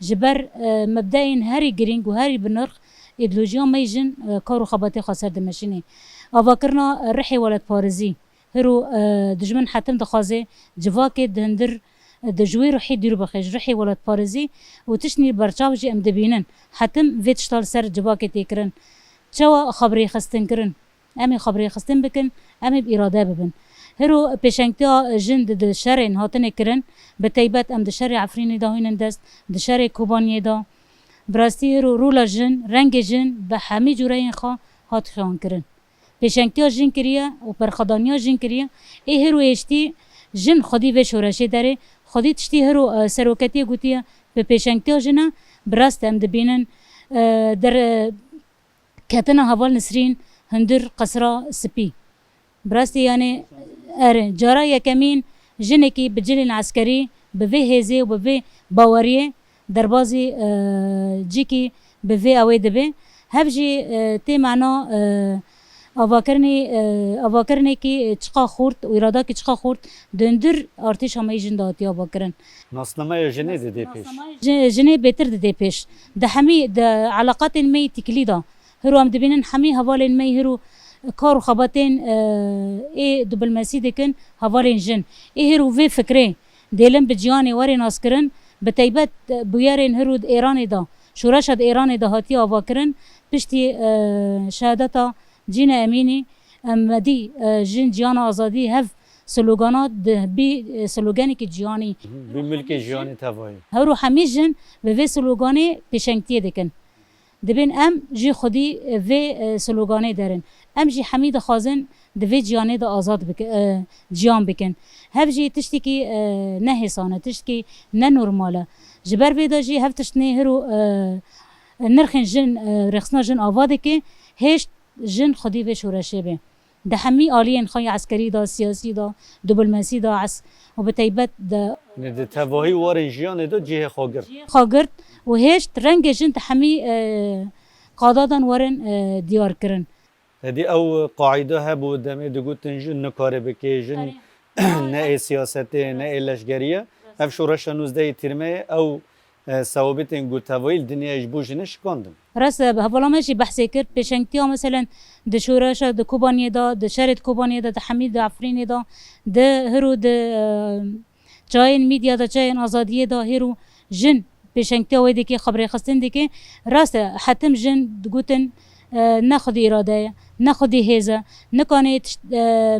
Ji ber, e, mebdeyên herî girîng û herî bi nirx, îdeolojiya me yê jin, e, kar û xebatê xwe ser dimeşînê. Avakirina rihê welatparêzî, hiro, e, dijmin hetim dixwaze civakê di hundir, e, di ji wê ruhê dûr bixe, ji ruhê welatparêzî û tiştî berçav jî em dibînin. Hetim vê tişta li ser civakê tê kirin. Çawa xwe bi rêxistin kirin? Em ê xwe bi rêxistin bikin, em ê bi îrade bibin. Hiro pêşengtiya jin di, di şerên hatine kirin, bi teybet em di şerê Efrînê de hînin dest, di şerê Kobaniyê de. Bi rastî hiro rola jin, rengê jin bi hemî cûreyên xwe hat xiyankirin. Pêşengtiya jin kiriye û berxwedaniya jin kiriye. Ê hiro hêştî jin xwedî vê şoreşê derê, xwedî tiştî hiro, e, seroketiyê gotiye, bi pêşengtiya jin e, bi rast em dibînin, e, der, e, ketina heval Nisrîn hundir Qesra Spî. Bi rastî, yanî, erê, cara yekemîn jinekî bi cilên eskerî, bi vê hêzê û bi vê baweriyê derbazî, e, cîkî bi vê ewê dibe. Hev jî, e, tê mana, e, avakirinê, e, avakirinekî çiqa xurt û îradakî çiqa xurt di hundir artêşa me yê jin de hatiye avakirin. Nasnameya jinê didê pêş. Ji-, jinê bêtir didê pêş. Di hemî, di eleqatên me yê tîkilî de. Hiro em dibînin hemî hevalên me yê hiro kar û xebatên, e, ê dubilmesî dikin, hevalên jin. Ê hiro vê fikrê dêlin bi ciyanê were naskirin, bi teybet, e, bûyerên hiro di Êranê de, şoreşa di Êranê de hatiye avakirin, piştî, e, şehadeta Cîna Emînî, em vedî, e, jin, ciyana azadî, hev slogana di bî, e, sloganekî ciyanî. Bi milkê jiyanê tevayî. Hewro hemî jin bi vê sloganê pêşengtiyê dikin. Dibên em jî xwedî vê, e, sloganê derin. Em jî hemî dixwazin di vê ciyanê de azad bik-, e, ciyan bikin. Hev jî tiştekî, e, nehêsan e, tiştekî nenormal e. Ji ber vê de jî hev tiştnê hiro, e, nirxên jin, e, rêxistina jin ava dike, hêşt jin xwedî vê şoreşê be. Di hemî aliyên xwe yê eskerî de, siyasî de, diplomesî de, es-, û bi teybet de Di tevahî warên jiyanê de cihê xwe girt. Xwe girt û hêşt rengê jin di hemî, e, qadadan werin, e, diyar kirin. Hêdî ew qaîde hebû, demê digotin jin nikare bike, jin ne ê siyasetê, ne ê leşgerî ye. Ev şoreşa nûzdehê Tîrmeyê ew e, sewabitên ku tevayî li dinyayê ji bo jinê şikandin. Rast e, hevala me jî behsê kir, pêşengtiya, meselen, di şoreşa di Kobaniyê de, di şerê di Kobaniyê de, di hemî di Efrînê de, di hiro di, e, çayên medya de, çayên azadiyê de, hiro jin pêşengtiya wê dike, xwe bi rêxistin dike. Rast e, hetim jin digotin, e, ne xwedî îrade ye, ne xwedî hêz e, nikane tişt, e,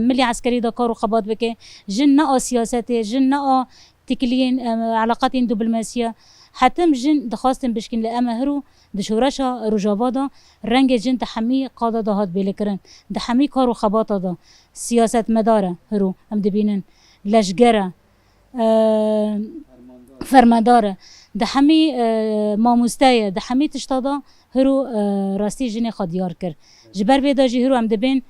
milê eskerî de kar û xebat bike. Jin ne a siyasetê, jin ne a têkiliyên, em, eleqatên diplomasiya. Hetim jin dixwastin bişkîn, lê em e hiro di şoreşa Rojava de rengê jin di hemî qada de hat bêlekirin. Di hemî kar û xebata de siyasetmedar e hiro em dibînin. Leşger e, e, fermandar e. Di hemî, e, mamoste ye, di hemî tişta de hiro, e, rastî jinê xwe diyar kir. Ji ber vê de jî hiro em dibên,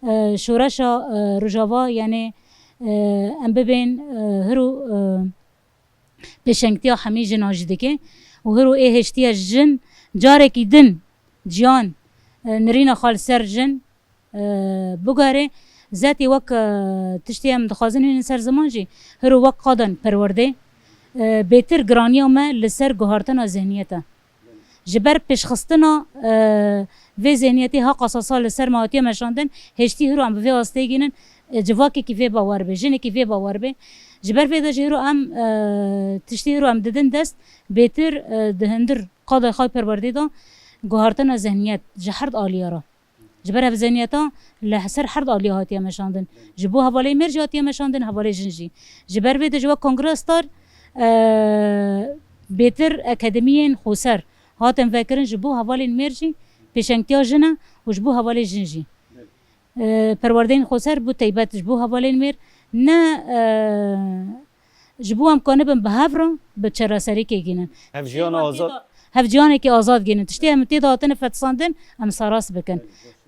e, şoreşa, e, Rojava, yanê, e, em bibên, e, hiro, e, pêşengtiya hemî jina jî dike û hiro ê hêştiye jin carekî din ciyan, e, nirîna xwe li ser jin, e, biguhere. Zetê wek, e, tiştê em dixwazin hînin ser ziman jî, hiro wek qadan perwerdê, e, bêtir giraniya me li ser guhartina zihniyet e. Ji ber pêşxistina, e, vê zihniyetê ha qasasa li ser me hatiye meşandin, hêştî hiro em bi vê astê gînin, e, civakekî vê bawer be, jinekî vê bawer be. Ji ber vê de jî hiro em, e, tiştê hiro em didin dest, bêtir, e, di hundir qada xwe perwerdê de guhartina zihniyet ji her du aliya re. Ji ber ev zihniyeta li ser her du aliya hatiye meşandin. Ji bo hevalê mêr jî hatiye meşandin, hevalê jin jî. Ji ber vê de ji wek Kongreya Star, e, bêtir akademiyên xweser hatin vekirin ji bo hevalên mêr jî pêşengtiya jin e û ji bo hevalê jin jî. E, perwerdeyên xweser bû teybet ji bo hevalên mêr ne, e, Ji bo em kanibin bi hev re bi çareserîkê gînin. Hevjiyana azad. Hevciyanekî azad gînin. Tiştê em tê de hatine fetisandin, em serast bikin.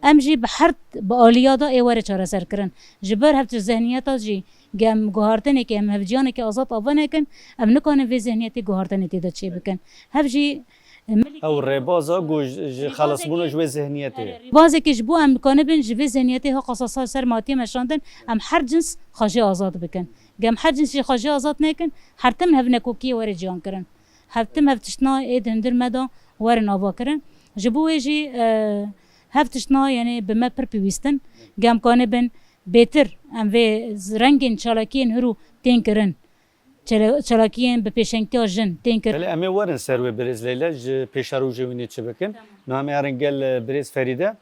Em jî bi her bi aliya de ê were çareserkirin. Ji ber hev tişt zihniyeta jî, ge em guhartinekê, em hevciyanekî azad ava nekin, em nikanin vê zihniyetê guhartinê tê de çêbikin. Hev jî, e, milî Ew rêbaza ku ji, ji xelasbûna ji wê zihniyetê ye. Rêbazekî ji bo em kanibin ji vê zihniyetê ha qasasa ser me hatiye meşandin, em her cins xwe jê azad bikin. Gem her cins jî xwe jê azad nekin, her tim hev nekokiyê were ciyan kirin. Hev tim hev tiştna ê di hundir me de werin avakirin. Ji bo wê jî, e, hev tiştna, yanî bi me pir pêwîst in. Ge em kanibin bêtir em vê z-, rengên çalakiyên hirû tên kirin. Çele-, çalakiyên bi pêşengtiya jin tên kirin. Belê, em ê werin ser wê birêz Leyla, ji pêşerojê wî nê çi bikin. Tamam. Niha em ê herin gel, e, birêz Ferîde.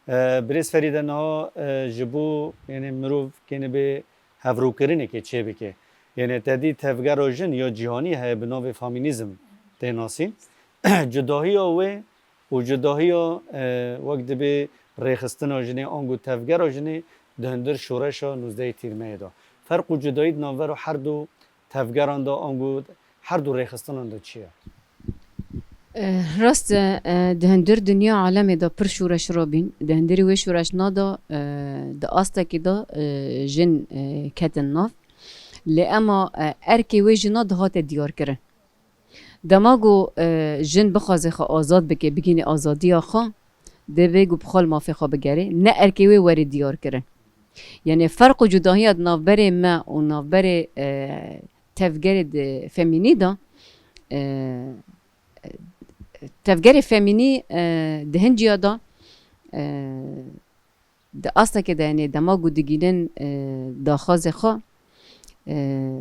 E, birêz Ferîde niha, e, ji bo, yanî mirov kênibê hevrokirinekê çêbike. Yanî te dî tevgera jin ya cîhanî heye bi navê feminîzm tê nasîn. Cudahiya wê û cudahiya, e, wek dibê rêxistina jinê ango tevgera jinê di hundir şoreşa nûzdehê Tîrmeyê de. Ferq û cudayî di navbera her du tevgeran de ango her du rêxistinan de çi ye? Eh, rast e, eh, di hundir dinya alemê de pir şoreş rabîn. Di hundirî wê şoreşna de, eh, di astekî de, eh, jin, eh, ketin nav. Lê ema, eh, erkê wê jina dihate diyar kirin. Dema ku, eh, jin bixwaze xwe azad bike, bigihîne azadiya xwe, divê ku bi xwe li mafê xwe bigere, ne erkê wê were diyar kirin. Yanî ferq û cudahiya di navberê me û navberê, eh, tevgerê di femînî de, eh, tevgerê femînî, e, di hin ciya de, e, di astekê de, yanî dema ku digînin, e, daxwazê xwe, e,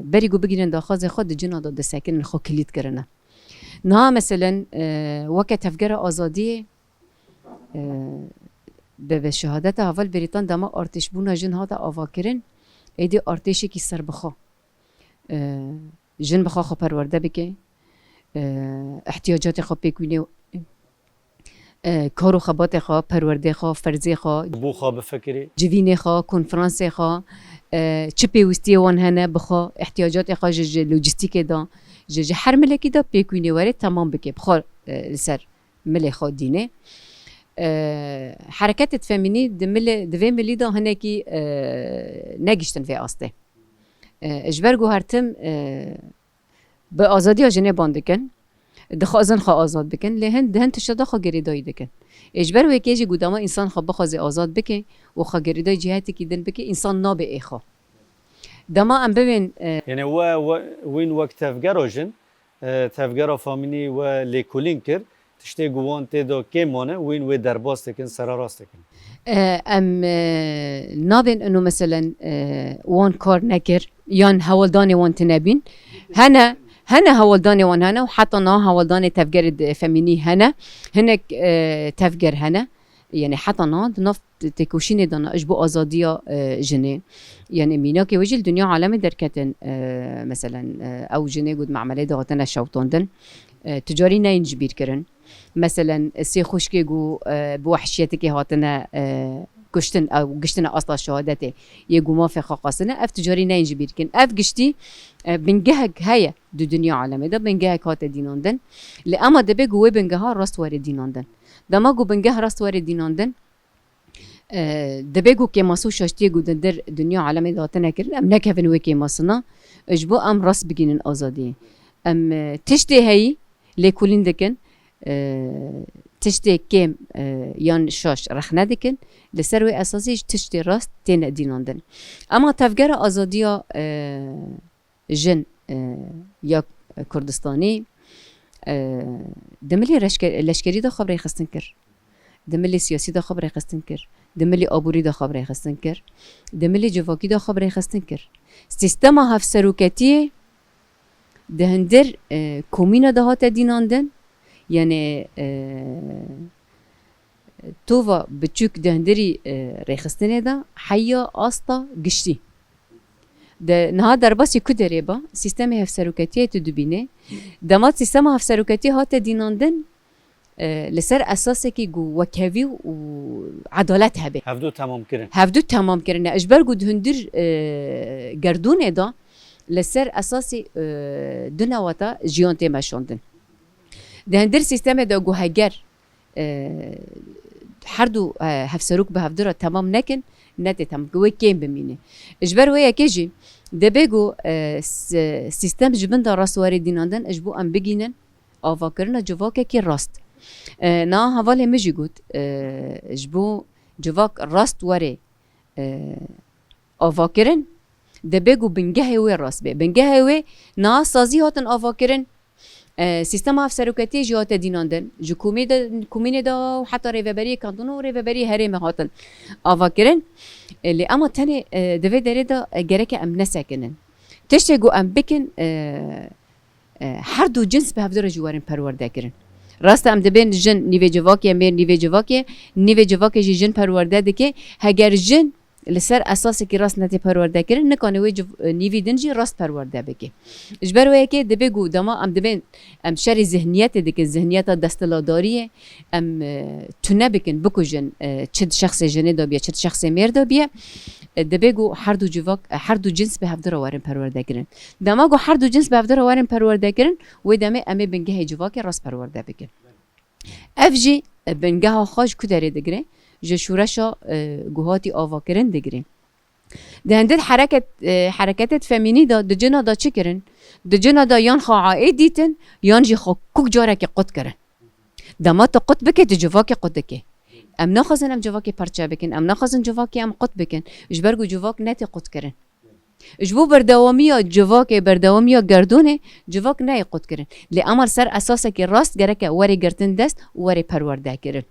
berî ku bigînin daxwazê xwe, di cina de disekinin, xwe kilît kirine. Niha meselen, e, weke tevgera azadiyê, e, bi, bi şehadeta heval Bêrîtan dema artêşbûna jin hate avakirin, êdî artêşekî serbixwe. E, jin bi xwe xwe perwerde bike, e, ihtiyacatê xwe pêk wînê, e, kar û xebatê xwe, perwerdê xwe, ferzê xwe, bo xwe bifikirî, civînê xwe, konferansê xwe, e, çi pêwîstiyê wan hene bi xwe, ihtiyacatê xwe ji, ji lojîstîkê de, ji, ji her milekî de pêk wînê were temam bike, bi xwe, e, li ser milê xwe dîne. E, hereketê femînî di milê, di vê milî de hinekî, e, negiştin vê astê. E, ji ber ku her tim, e, bi azadiya jinê ban dikin, dixwazin xwe azad bikin, lê hin, di hin tişta de xwe girêdayî dikin. Ê ji ber wê kê jî ku dema însan xwe bixwaze azad bike û xwe girêdayî cîhetekî din bike, însan nabe ê xwe. Dema em bibên, e, Yanî we, we, wîn wek tevgera jin, e, tevgera femînî we lêkolîn kir, tiştê ku wan tê de kêm mane, wîn wê derbas dikin, sererast dikin. E, em, e, nabên ino meselen, e, wan kar nekir, yan hewldanê wan tune bîn. Hene, hene hewldanê wan hene û heta niha hewldanê tevgerê di-, femînî hene. Hinek, e, tevger hene. Yanî heta niha di nav t-, têkoşînê de ne ji bo azadiya, e, jinê. Yanî mînakê wê jî li dinya alemê derketin, e, meselen, e, ew jinê ku di memelê de hatine şewtandin, e, tu carî neyên ji bîr kirin. Meselen, sê xwişkê ku, e, bi wehşiyetekê hatine, e, kuştin, ew giştine asta şehadetê, yê ku mafê xwe xwestine, ev tu carî neyên ji bîr kirin. Ev giştî, e, bingehek heye di dinya alemê de, bingehek hate dînandin. Lê ema dibe ku wê bingeha rast were dînandin. Dema ku bingeh rast were dînandin, e, dibe ku kêmas û şaştiyê ku di dir dinya alemê de hatine kirin, em nekevin wê kêmasina, ji bo em rast bigînin azadiyê. Em, e, tiştê heyî lêkolîn dikin, e, tiştê kêm, e, yan şaş rexne dikin, li ser wê esasî ji tiştê rast têne dînandin. Ema tevgera azadiya, e, jin, e, ya Kurdistanî, e, di milê reşke-, leşkerî de xwe bi rêxistin kir. Di milê siyasî de xwe bi rêxistin kir. Di milê aborî de xwe bi rêxistin kir. Di milê civakî de xwe bi rêxistin kir. Sîstema hevseroketiyê di hundir, e, komîna de hate dînandin. Yanî, e, tova biçûk di hundirî, e, rêxistinê de heya asta giştî. De niha derbasî ku derê ba, sîstemê hevseroketiyê tu dibînê. Dema sîstema hevseroketiyê hate dînandin, e, li ser esasekî ku wekhevî û edalet hebe. Hevdu temam kirin. Hevdu temam kirine. Ji ber ku di hundir, e, gerdûnê de li ser esasî, e, du newata jiyan tê meşandin. Di hundir sîstemê de ku heger, e, her du, e, hevserok bi hevdu re temam nekin, netê temam, ku wê kêm bimîne. Ji ber wê yekê jî, debe ku, e, s-, sîstem ji bin de rast were dînandin, ji bo em bigînin avakirina civakekî rast. E, niha hevalê min jî got, e, ji bo civak rast were, e, avakirin, debe ku bingehê wê rast be. Bingehê wê niha sazî hatin avakirin, E, sîstema hevseroketiyê jî hate dînandin. Ji komî de, komînê de û heta rêveberiyê kantona û rêveberiyê herêmê hatin avakirin. E, lê ema tenê, e, di vê derê de, e, gereke em nesekinin. Tiştê ku em bikin, e, e, her du cins bi hevdira jî werin perwerdekirin. Rast e, em dibên jin nîvê civakê, mêr nîvê civakê, nîvê civakê jî jin perwerde dike. Heger jin li ser esasekî rast netê perwerdekirin, nikane wê civ-, nîvî din jî rast perwerde bike. Ji ber wê yekê dibe ku dema em dibên, em şerê zihniyetê dikin, zihniyeta desthilatdariyê, em, e, tune bikin, bikujin, e, çi di şexsê jinê de biye, çi di şexsê mêr de biye, e, dibe ku her du civak, e, her du cins bi hevdira werin perwerdekirin. Dema ku her du cins bi hevdira werin perwerdekirin, wê demê em ê bingehê civakê rast perwerde bikin. Ev jî, e, bingeha xwe ji ku derê digire? Ji şûreşa, e, ku hatî avakirin digire. Di hindir hereket, e, hereketê femînî de di cina de çi kirin? Di cina de yan xwe aê dîtin, yan jî xwe kuk carekê qut kirin. Dema tu qut bike, tu civakê qut dike. Em naxwazin em civakê parçe bikin, em naxwazin civakê em qut bikin. Ji ber ku civak netê qut kirin. Ji bo berdewamiya civakê, berdewamiya gerdûnê, civak neyê qutkirin. Lê ema li ser esasekî rast gereke were girtin dest û were perwerdekirin.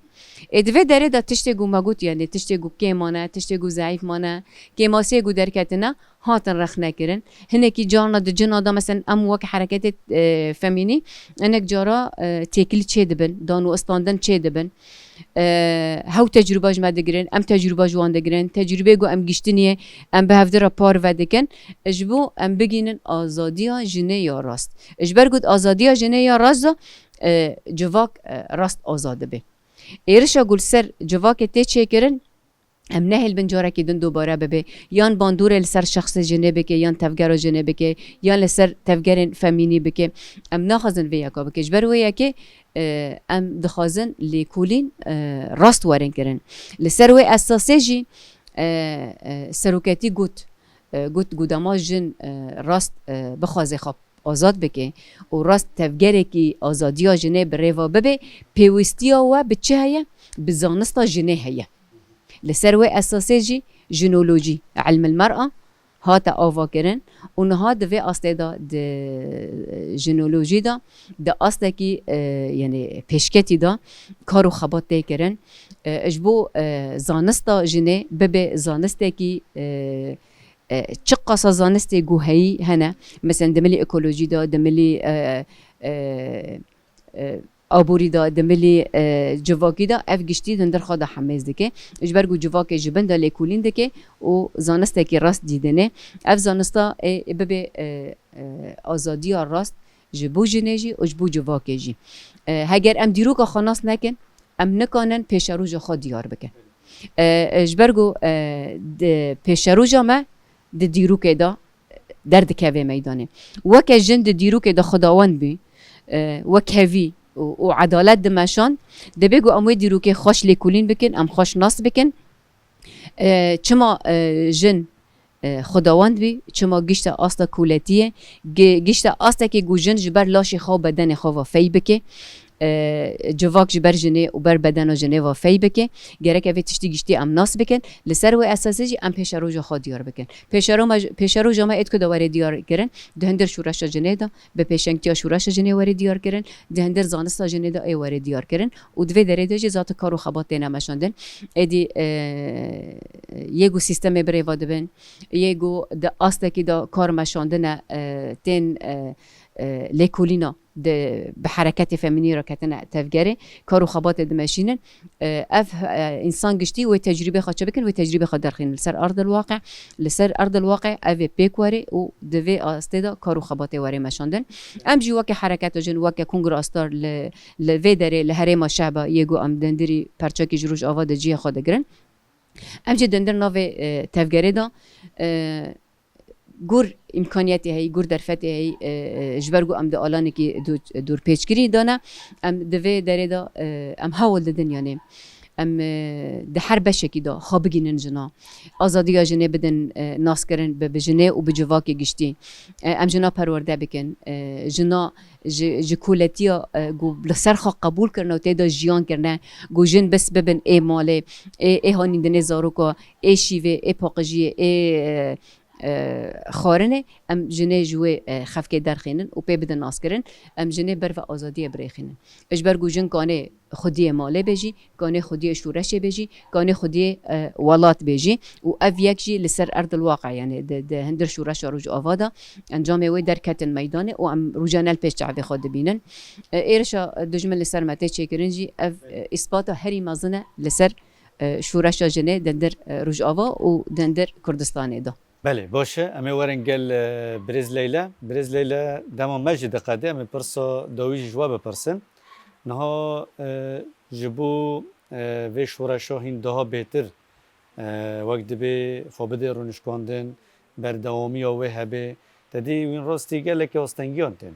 Ê di vê derê de tiştê ku me got, yanî tiştê ku kêm mane, tiştê ku zeîf mane, kêmasiyê ku derketine, hatin rexnekirin. Hinekî carna di cina de, meselen, em wek hereketê, e, femînî, hinek cara, e, têkilî çêdibin, dan û istandin çêdibin. E, hew tecrûba ji me digirin, em tecrûba ji wan digirin, tecrûbê ku em giştiniye, em bi hevdi re parve dikin, ji bo em bigînin azadiya jinê ya rast. Ji ber ku di azadiya jinê ya rast de, e, civak, e, rast azad dibe. Êrişa ku li ser civakê tê çêkirin, em nehêlbin carekî din dubare bibe, yan bandorê li ser şexsê jinê bike, yan tevgera jinê bike, yan li ser tevgerên femînî bike. Em naxwazin vê yeka bike. Ji ber wê yekê, e, em dixwazin lêkolîn, e, rast werin kirin. Li ser wê esasê jî, e, e, seroketî got, e, got ku dema jin, e, rast, e, bixwaze xwe azad bike û rast tevgerekî azadiya jinê bi rê ve bibe, pêwîstiya we bi çi heye? Bi zanista jinê heye. Li ser wê esasê jî jinolojî, ilmil mer'a, hate avakirin û niha di vê astê de di jinolojî de, di astekî, e, yanî pêşketî de kar û xebat tê kirin. E, ji bo, e, zanista jinê bibe zanistekî, e, e, çiqasa zanistê ku heyî hene, meselen di milî ekolojî de, di milî, e, e, e, aborî de, di milî, e, civakî de, ev giştî di hundir xwe de hemêz dike. Ji ber ku civakê ji bin de lêkolîn dike û zanistekî rast dîdine. Ev zanista ê, ê bibe, e, e, azadiya rast ji bo jinê jî û ji bo civakê jî. E, heger em dîroka xwe nas nekin, em nikanin pêşeroja xwe diyar bikin. E, e, ji ber ku, e, di pêşeroja me di dîrokê de derdikeve meydanê. Weke jin di dîrokê de xwedawend bî, e, wekhevî û, û edalet dimeşand, dibê ku em wê dîrokê xweş lêkolîn bikin, em xweş nas bikin. E, çima, e, jin, e, xwedawend bî, çima gişte asta koletiyê, gi-, gişte astekê ku jin ji ber laşê xwe û bedenê xwe ve fey bike, e, civak ji ber jinê û ber bedena jinê ve fey bike, gerek evê tiştî giştî em nas bikin. Li ser wê esasê jî em pêşeroja xwe diyar bikin. Pêşeroma-, pêşeroja me ê di ku de were diyar kirin, di hundir şûreşa jinê de, bi pêşengtiya şûreşa jinê were diyar kirin, di hundir zanista jinê de ê were diyar kirin û di vê derê de jî zaten kar û xebat têne meşandin. Êdî, e, yê ku sîstemê bi rê ve dibin, yê ku di astekî de kar meşandine, e, tên, e, e, lêkolîna di, bi hereketê femînî re ketine tevgerê, kar û xebatê dimeşînin. E, ev, e, însan giştî wê tecrûbê xwe çi bikin, wê tecrûbê xwe derxînin li ser erdil waqe. Li ser erdil waqe ev ê pêk were û di vê astê de kar û xebatê were meşandin. Em jî weke hereketa jin, weke Kongra Astar li, li vê derê, li herêma Şehba yê ku em dendirî perçekî ji Rojava de cihê xwe digirin. Em jî dendir navê, e, tevgerê de, e, gur îmkaniyetê heyî, gur derfetê heyî, e, e, ji ber ku em di alanekî dû-, dûrpêçkirî de ne, em di vê derê de, e, em hewl didin, yanî em, e, di her beşekî de xwe bigînin jina. Azadiya jinê bidin, e, naskirin bi, bi jinê û bi civakê giştî. E, em jina perwerde bikin. E, jina ji, ji koletiya, e, ku li ser xwe qebûl kirine û tê de jiyan kirine, ku jin bes bibin ê malê, ê, ê hanîndinê zaroka, ê şîvê, ê paqijiyê, ê, e, e, xwarinê, em jinê ji wê, e, xefkê derxînin û pê bidin naskirin, em jinê ber ve azadiyê birêxînin. Ji ber ku jin kanê xwediyê malê bê jî, kanê xwediyê şûreşê bê jî, kanê xwediyê, e, welat bê jî û ev yek jî li ser erdil waqe, yani di, di hundir şûreşa Rojava de encamê wê derketin meydanê û em rojane li pêş çavê xwe dibînin. E, êrişa dijmin li ser me tê çêkirin jî ev, e, îspata herî mezin e li ser, e, şûreşa jinê di hundir, e, Rojava û di hundir Kurdistanê de. Belê, baş e. Em ê werin gel, e, birêz Leyla. Birêz Leyla, dema me jî diqede, em ê pirsa dawî jî ji we bipirsin. Niha, e, ji bo, e, vê şoreşa hîn daha bêtir, e, wek dibê xwe bidê rûnişkandin, berdewamiya wê hebe. Te dî wîn rastî gelekî astengiyan tên.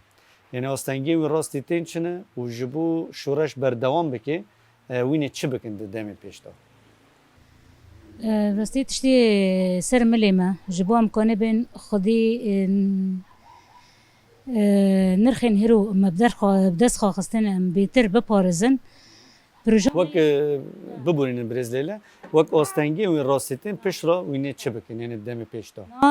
Yanî astengiyên wî rastî tên çi ne û ji bo şoreş berdewam bike, e, wînê çi bikin di demê pêş de? E, rastî tiştê ser milê me. Ji bo em kanibin xwedî, e, n-, e, nirxên hiro me bi derxwa-, bi dest xwe xistin em bêtir biparêzin. Proje Wek, e, biborînin birêz Leyla, wek astengiyên wî rastî tên pişt re wînê çi bikin, yanî di demê pêş de? Na,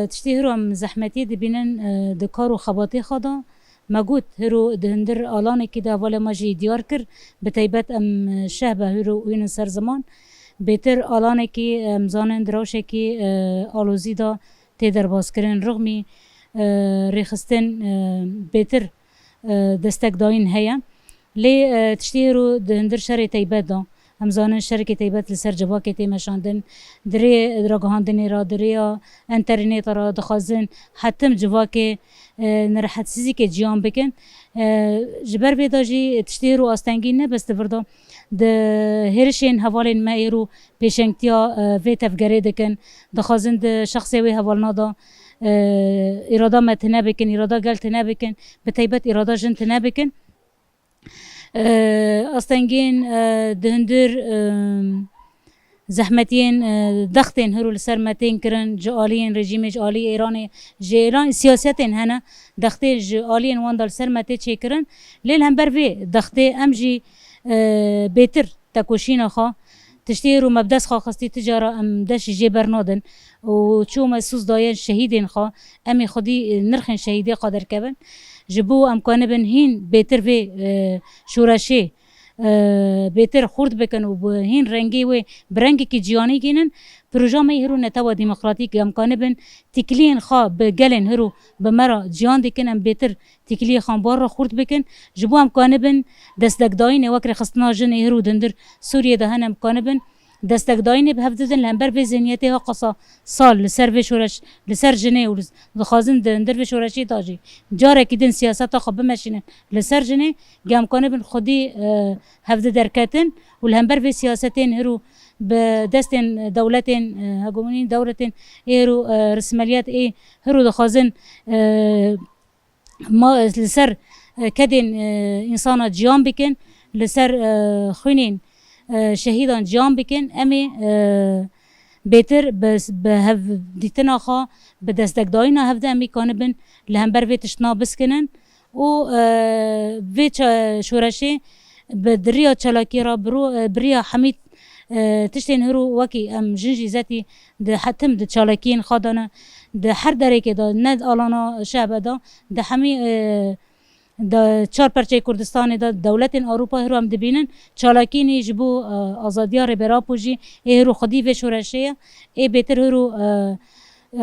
e, tiştê hiro em zehmetiyê dibînin, e, di kar û xebatê xwe de. Me got, hiro di hundir alanekî de hevalê me jî diyar kir, bi taybet em şeh be hiro wînin ser ziman. Bêtir alanekî, em zanin di rewşekî, e, alozî de tê derbazkirin, rixmî, e, rêxistin, e, bêtir, e, destekdayîn heye. Lê, e, tiştê hiro di hundir şerê taybet de. Em zanin şerekê taybet li ser civakê tê meşandin. Di rê ragihandinê re, di rêya enterneta re dixwazin hetim civakê, e, nerehetsizîkê ciyan bikin. E, ji ber vê de jî tiştê hiro astengî ne bes di vir de. Di hêrişên hevalên me êro pêşengtiya, e, vê tevgerê dikin. Dixwazin di şexsê wê hevalna de, e, îrada me tune bikin, îrada gel tune bikin, bi taybet îrada jin tune bikin. E, astengên, e, di hundir, e, zehmetiyên, e, dextên hiro li ser me tên kirin, ji aliyên rejîmê, ji aliyê Îranê, ji êran siyasetên hene, dextê ji aliyên wan de li ser me tê çêkirin. Lê li hember vê dextê em jî, e, bêtir tekoşîna xwe, tiştê hiro me bi dest xwe xistî, ti cara em dest jê bernadin û çû me sûz daye şehîdên xwe, em ê xwedî, e, nirxên şehîdê xwe derkevin. Ji bo em kanibin hîn bêtir vê, e, şoreşê, e, bêtir xurt bikin û bi hîn rengê wê bi rengekî ciyanî gînin, proja me yê hiro netewa demokratîk em kanibin tîkiliyên xwe bi gelên hiro bi me re ciyan dikin, em bêtir tîkiliyê xwe bar re xurt bikin. Ji bo em kanibin destekdayînê wek rêxistina jin ê hiro di hundir Sûriyê de hene em kanibin destekdayînê bi hev didin li hember vê zihniyetê ha qasa sal li ser vê şoreş, li ser jinê û li, dixwazin di hundir vê şoreşê de jî carekî din siyaseta xwe bimeşînin li ser jinê, ge em kanibin xwedî, e, hevdi derketin û li hember vê siyasetên hiro bi destên dewletên, e, hegemonî dewletên ê hiro, e, rismeliyet ê hiro dixwazin, e, ma, li ser, e, kedên, e, însana ciyan bikin, li ser, e, xwînên, e, şehîdan ciyan bikin, em ê, e, bêtir bi, bi hevdîtina xwe, bi destekdayîna hev de em ê kanibin li hember vê tiştna biskinin û, e, vê ça-, şoreşê bi, di riya çalakiyê re bi ro-, e, bi riya hemî, e, tiştên hiro wekî em jin jî zetî di hetim di çalakiyên xwe de ne, di her derekê de, ne alana şehbe de, di hemî, e, di çar perçeyê Kurdistanê de dewletên Ewropa hiro em dibînin, çalakînî ji bo, e, azadiya Rêber Apo jî ê hiro xwedî vê şoreşê ye, ê bêtir hiro, e,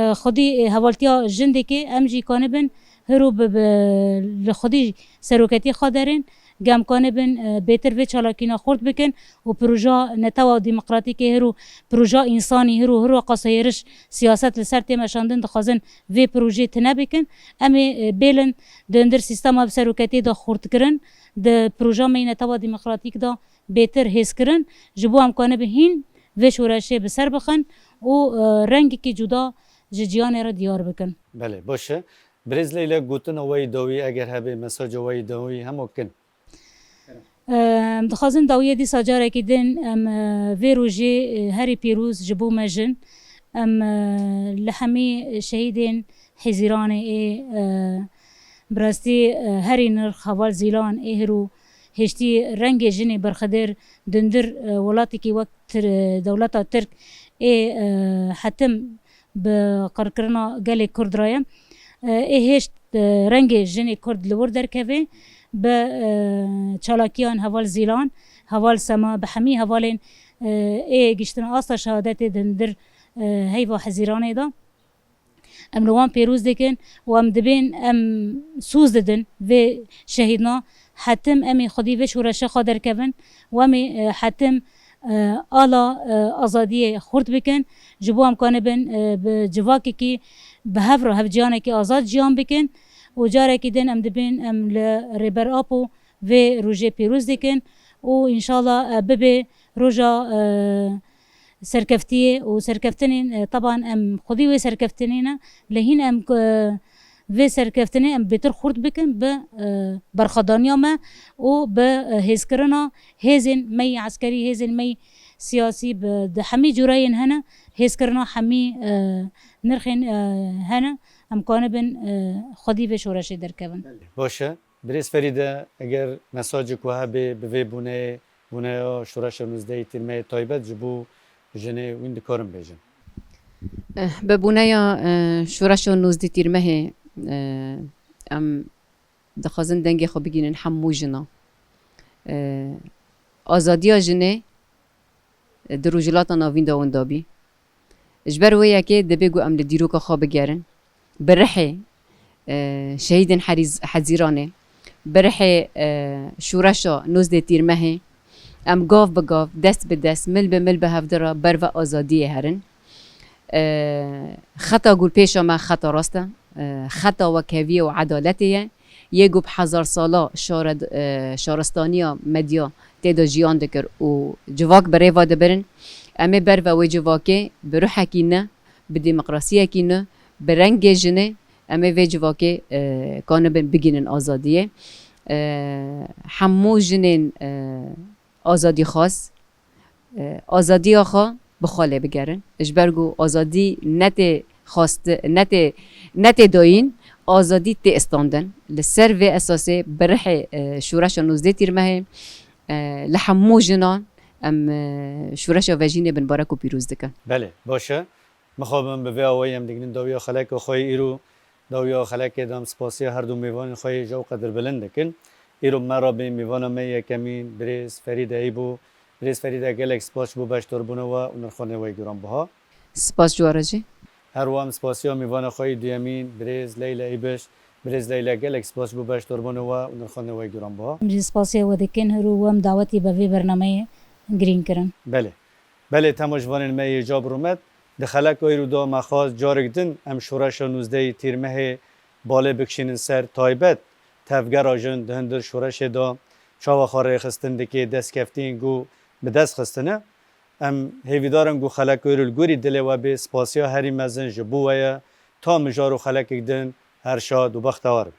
e, xwedî, e, hevaltiya jin dike, em jî kanibin hiro bi, bi, li xwedî seroketî xwe derin, ge em kanibin, e, bêtir vê çalakîna xurt bikin û proja netewa demokratîkê hiro, proja însanî hiro, hiro qasayêriş siyaset li ser tê meşandin dixwazin vê projê tune bikin. Em ê, e, bêlin di hundir sîstema bi seroketî de xurtkirin, di proja me yê netewa demokratîk de bêtir hêzkirin, ji bo em kanibin hîn vê şoreşê bi ser bixin û, e, rengekî cuda ji ciyanê re diyar bikin. Belê, baş e. Birêz Leyla, gotina we yê dawî eger hebe, mesaja we yê dawî hema kin. Em dixwazin dawiyê dîsa carekî din em, e, vê rojê, e, herî pîroz ji bo me jin. Em, e, li hemî şehîdên Hêzîranê ê, e, bi rastî, e, herî nirx heval Zîlan ê hiro hêştî rengê jinê berxwedêr di hundir, e, welatekî wek Tir-, dewleta Tirk ê, e, hetim bi qirkirina gelê Kurd re ye. E, ê hêşt, e, rengê jinê Kurd li wir derkeve, bi, e, çalakiyan heval Zîlan, heval Sema, bi hemî hevalên, e, ê giştina asta şehadetê di hundir, e, heyva Hezîranê de. Em li wan pêroz dikin û em dibên em soz didin vê şehîdna. Hetim em ê xwedî vê şoreşa xwe derkevin û em ê, e, hetim, e, ala, e, azadiyê xurt bikin. Ji bo em kanibin, e, bi civakekî bi hev re hevciyanekî azad jiyan bikin û carekî din em dibên em li Rêber Apo vê rojê pêroz dikin û înşallah, e, bibe roja, e, serkeftiyê û serkeftinên, e, teban em xwedî wê serkeftinê ne, lê hîn em, e, vê serkeftinê em bêtir xurt bikin bi, e, berxwedaniya me û bi, e, hêzkirina hêzên me yî eskerî, hêzên me yî siyasî, bi, di hemî cureyên hene, hêzkirina hemî, e, nirxên, e, hene, em kanibin, e, xwedî vê şoreşê derkevin. Baş e. Birêz Ferîde, eger mesajek we hebe bi vê bûneyê, bûneya şoreşa nûzdehê Tîrmehê taybet ji bo jinê wîn dikarin bêjin? Eh, bi bûneya, eh, şoreşa nûzdeh Tîrmehê, eh, em dixwazin dengê xwe bigînin hemû jina. Eh, azadiya jinê di Rojhilata Navîn de winda bî. Ji ber wê yekê divê ku em li dîroka xwe bigerin. Bi rihê, e, şehîdên Herîz-, Hezîranê, bi rihê, e, şoreşa nozdeh Tîrmehê, em gav bi gav, dest bi dest, mil bi mil bi hevdira ber ve azadiyê herin. E, xeta ku li pêşa me xeta rast e, e, xeta wekheviyê û edaletê ye. Yê ku bi hezar sala şare-, e, şaristaniya medya tê de jiyan dikir û civak bi rê ve dibirin. Em ê ber ve wê civakê bi ruhekî ne, bi demokrasiyekî ne, bi rengê jinê, em ê vê civakê, e, kanibin bigînin azadiyê. E, hemû jinên, e, azadîxwaz, e, azadiya xwe bi xwe lê bigerin. Ji ber ku azadî ne tê xwest-, ne tê, ne tê dayîn, azadî tê istandin. Li ser vê esasê bi rihê, e, şoreşa nozdeh Tîrmehê, e, li hemû jinan em, e, şoreşa vejînê binbarek û pîroz dikin. Belê, baş e. Mixabin bi vê awayî em digihînin dawiya xeleka xwe yê îro. Dawiya xelekê de em spasiya her du mêvanên xwe yê ji ew qedir bilind dikin. Îro me re bên mêvana me yekemîn, birêz Ferîd Eyîb bû. Birêz Ferîde, gelek spas ji bo beşdarbûna we û nirxandina we yê giranbiha. Spas ji we re jî. Her wiha em spasiya mêvana xwe yê duyemîn, birêz Leyla Eybiş. Birêz Leyla, gelek spas ji bo beşdarbûna we û nirxandina we yê giranbiha. Em jî spasiya we dikin, her û we em dawetî bi vê bernameyê girîng kirin. Belê. Belê, temaşevanên me yê ca bi rûmet, di xeleka îro de me xwest carek din em şoreşa nûzdehê Tîrmehê balê bikişînin ser taybet. Tevgera jin di hundir şoreşê de çawa xwe rêxistin dike, destkeftiyên ku bi dest xistine. Em hêvîdar in ku xeleka îro li gorî dilê we bê. Spasiya herî mezin ji bo we ye. Ta mijar û xelekek din her şad û bextewar bin.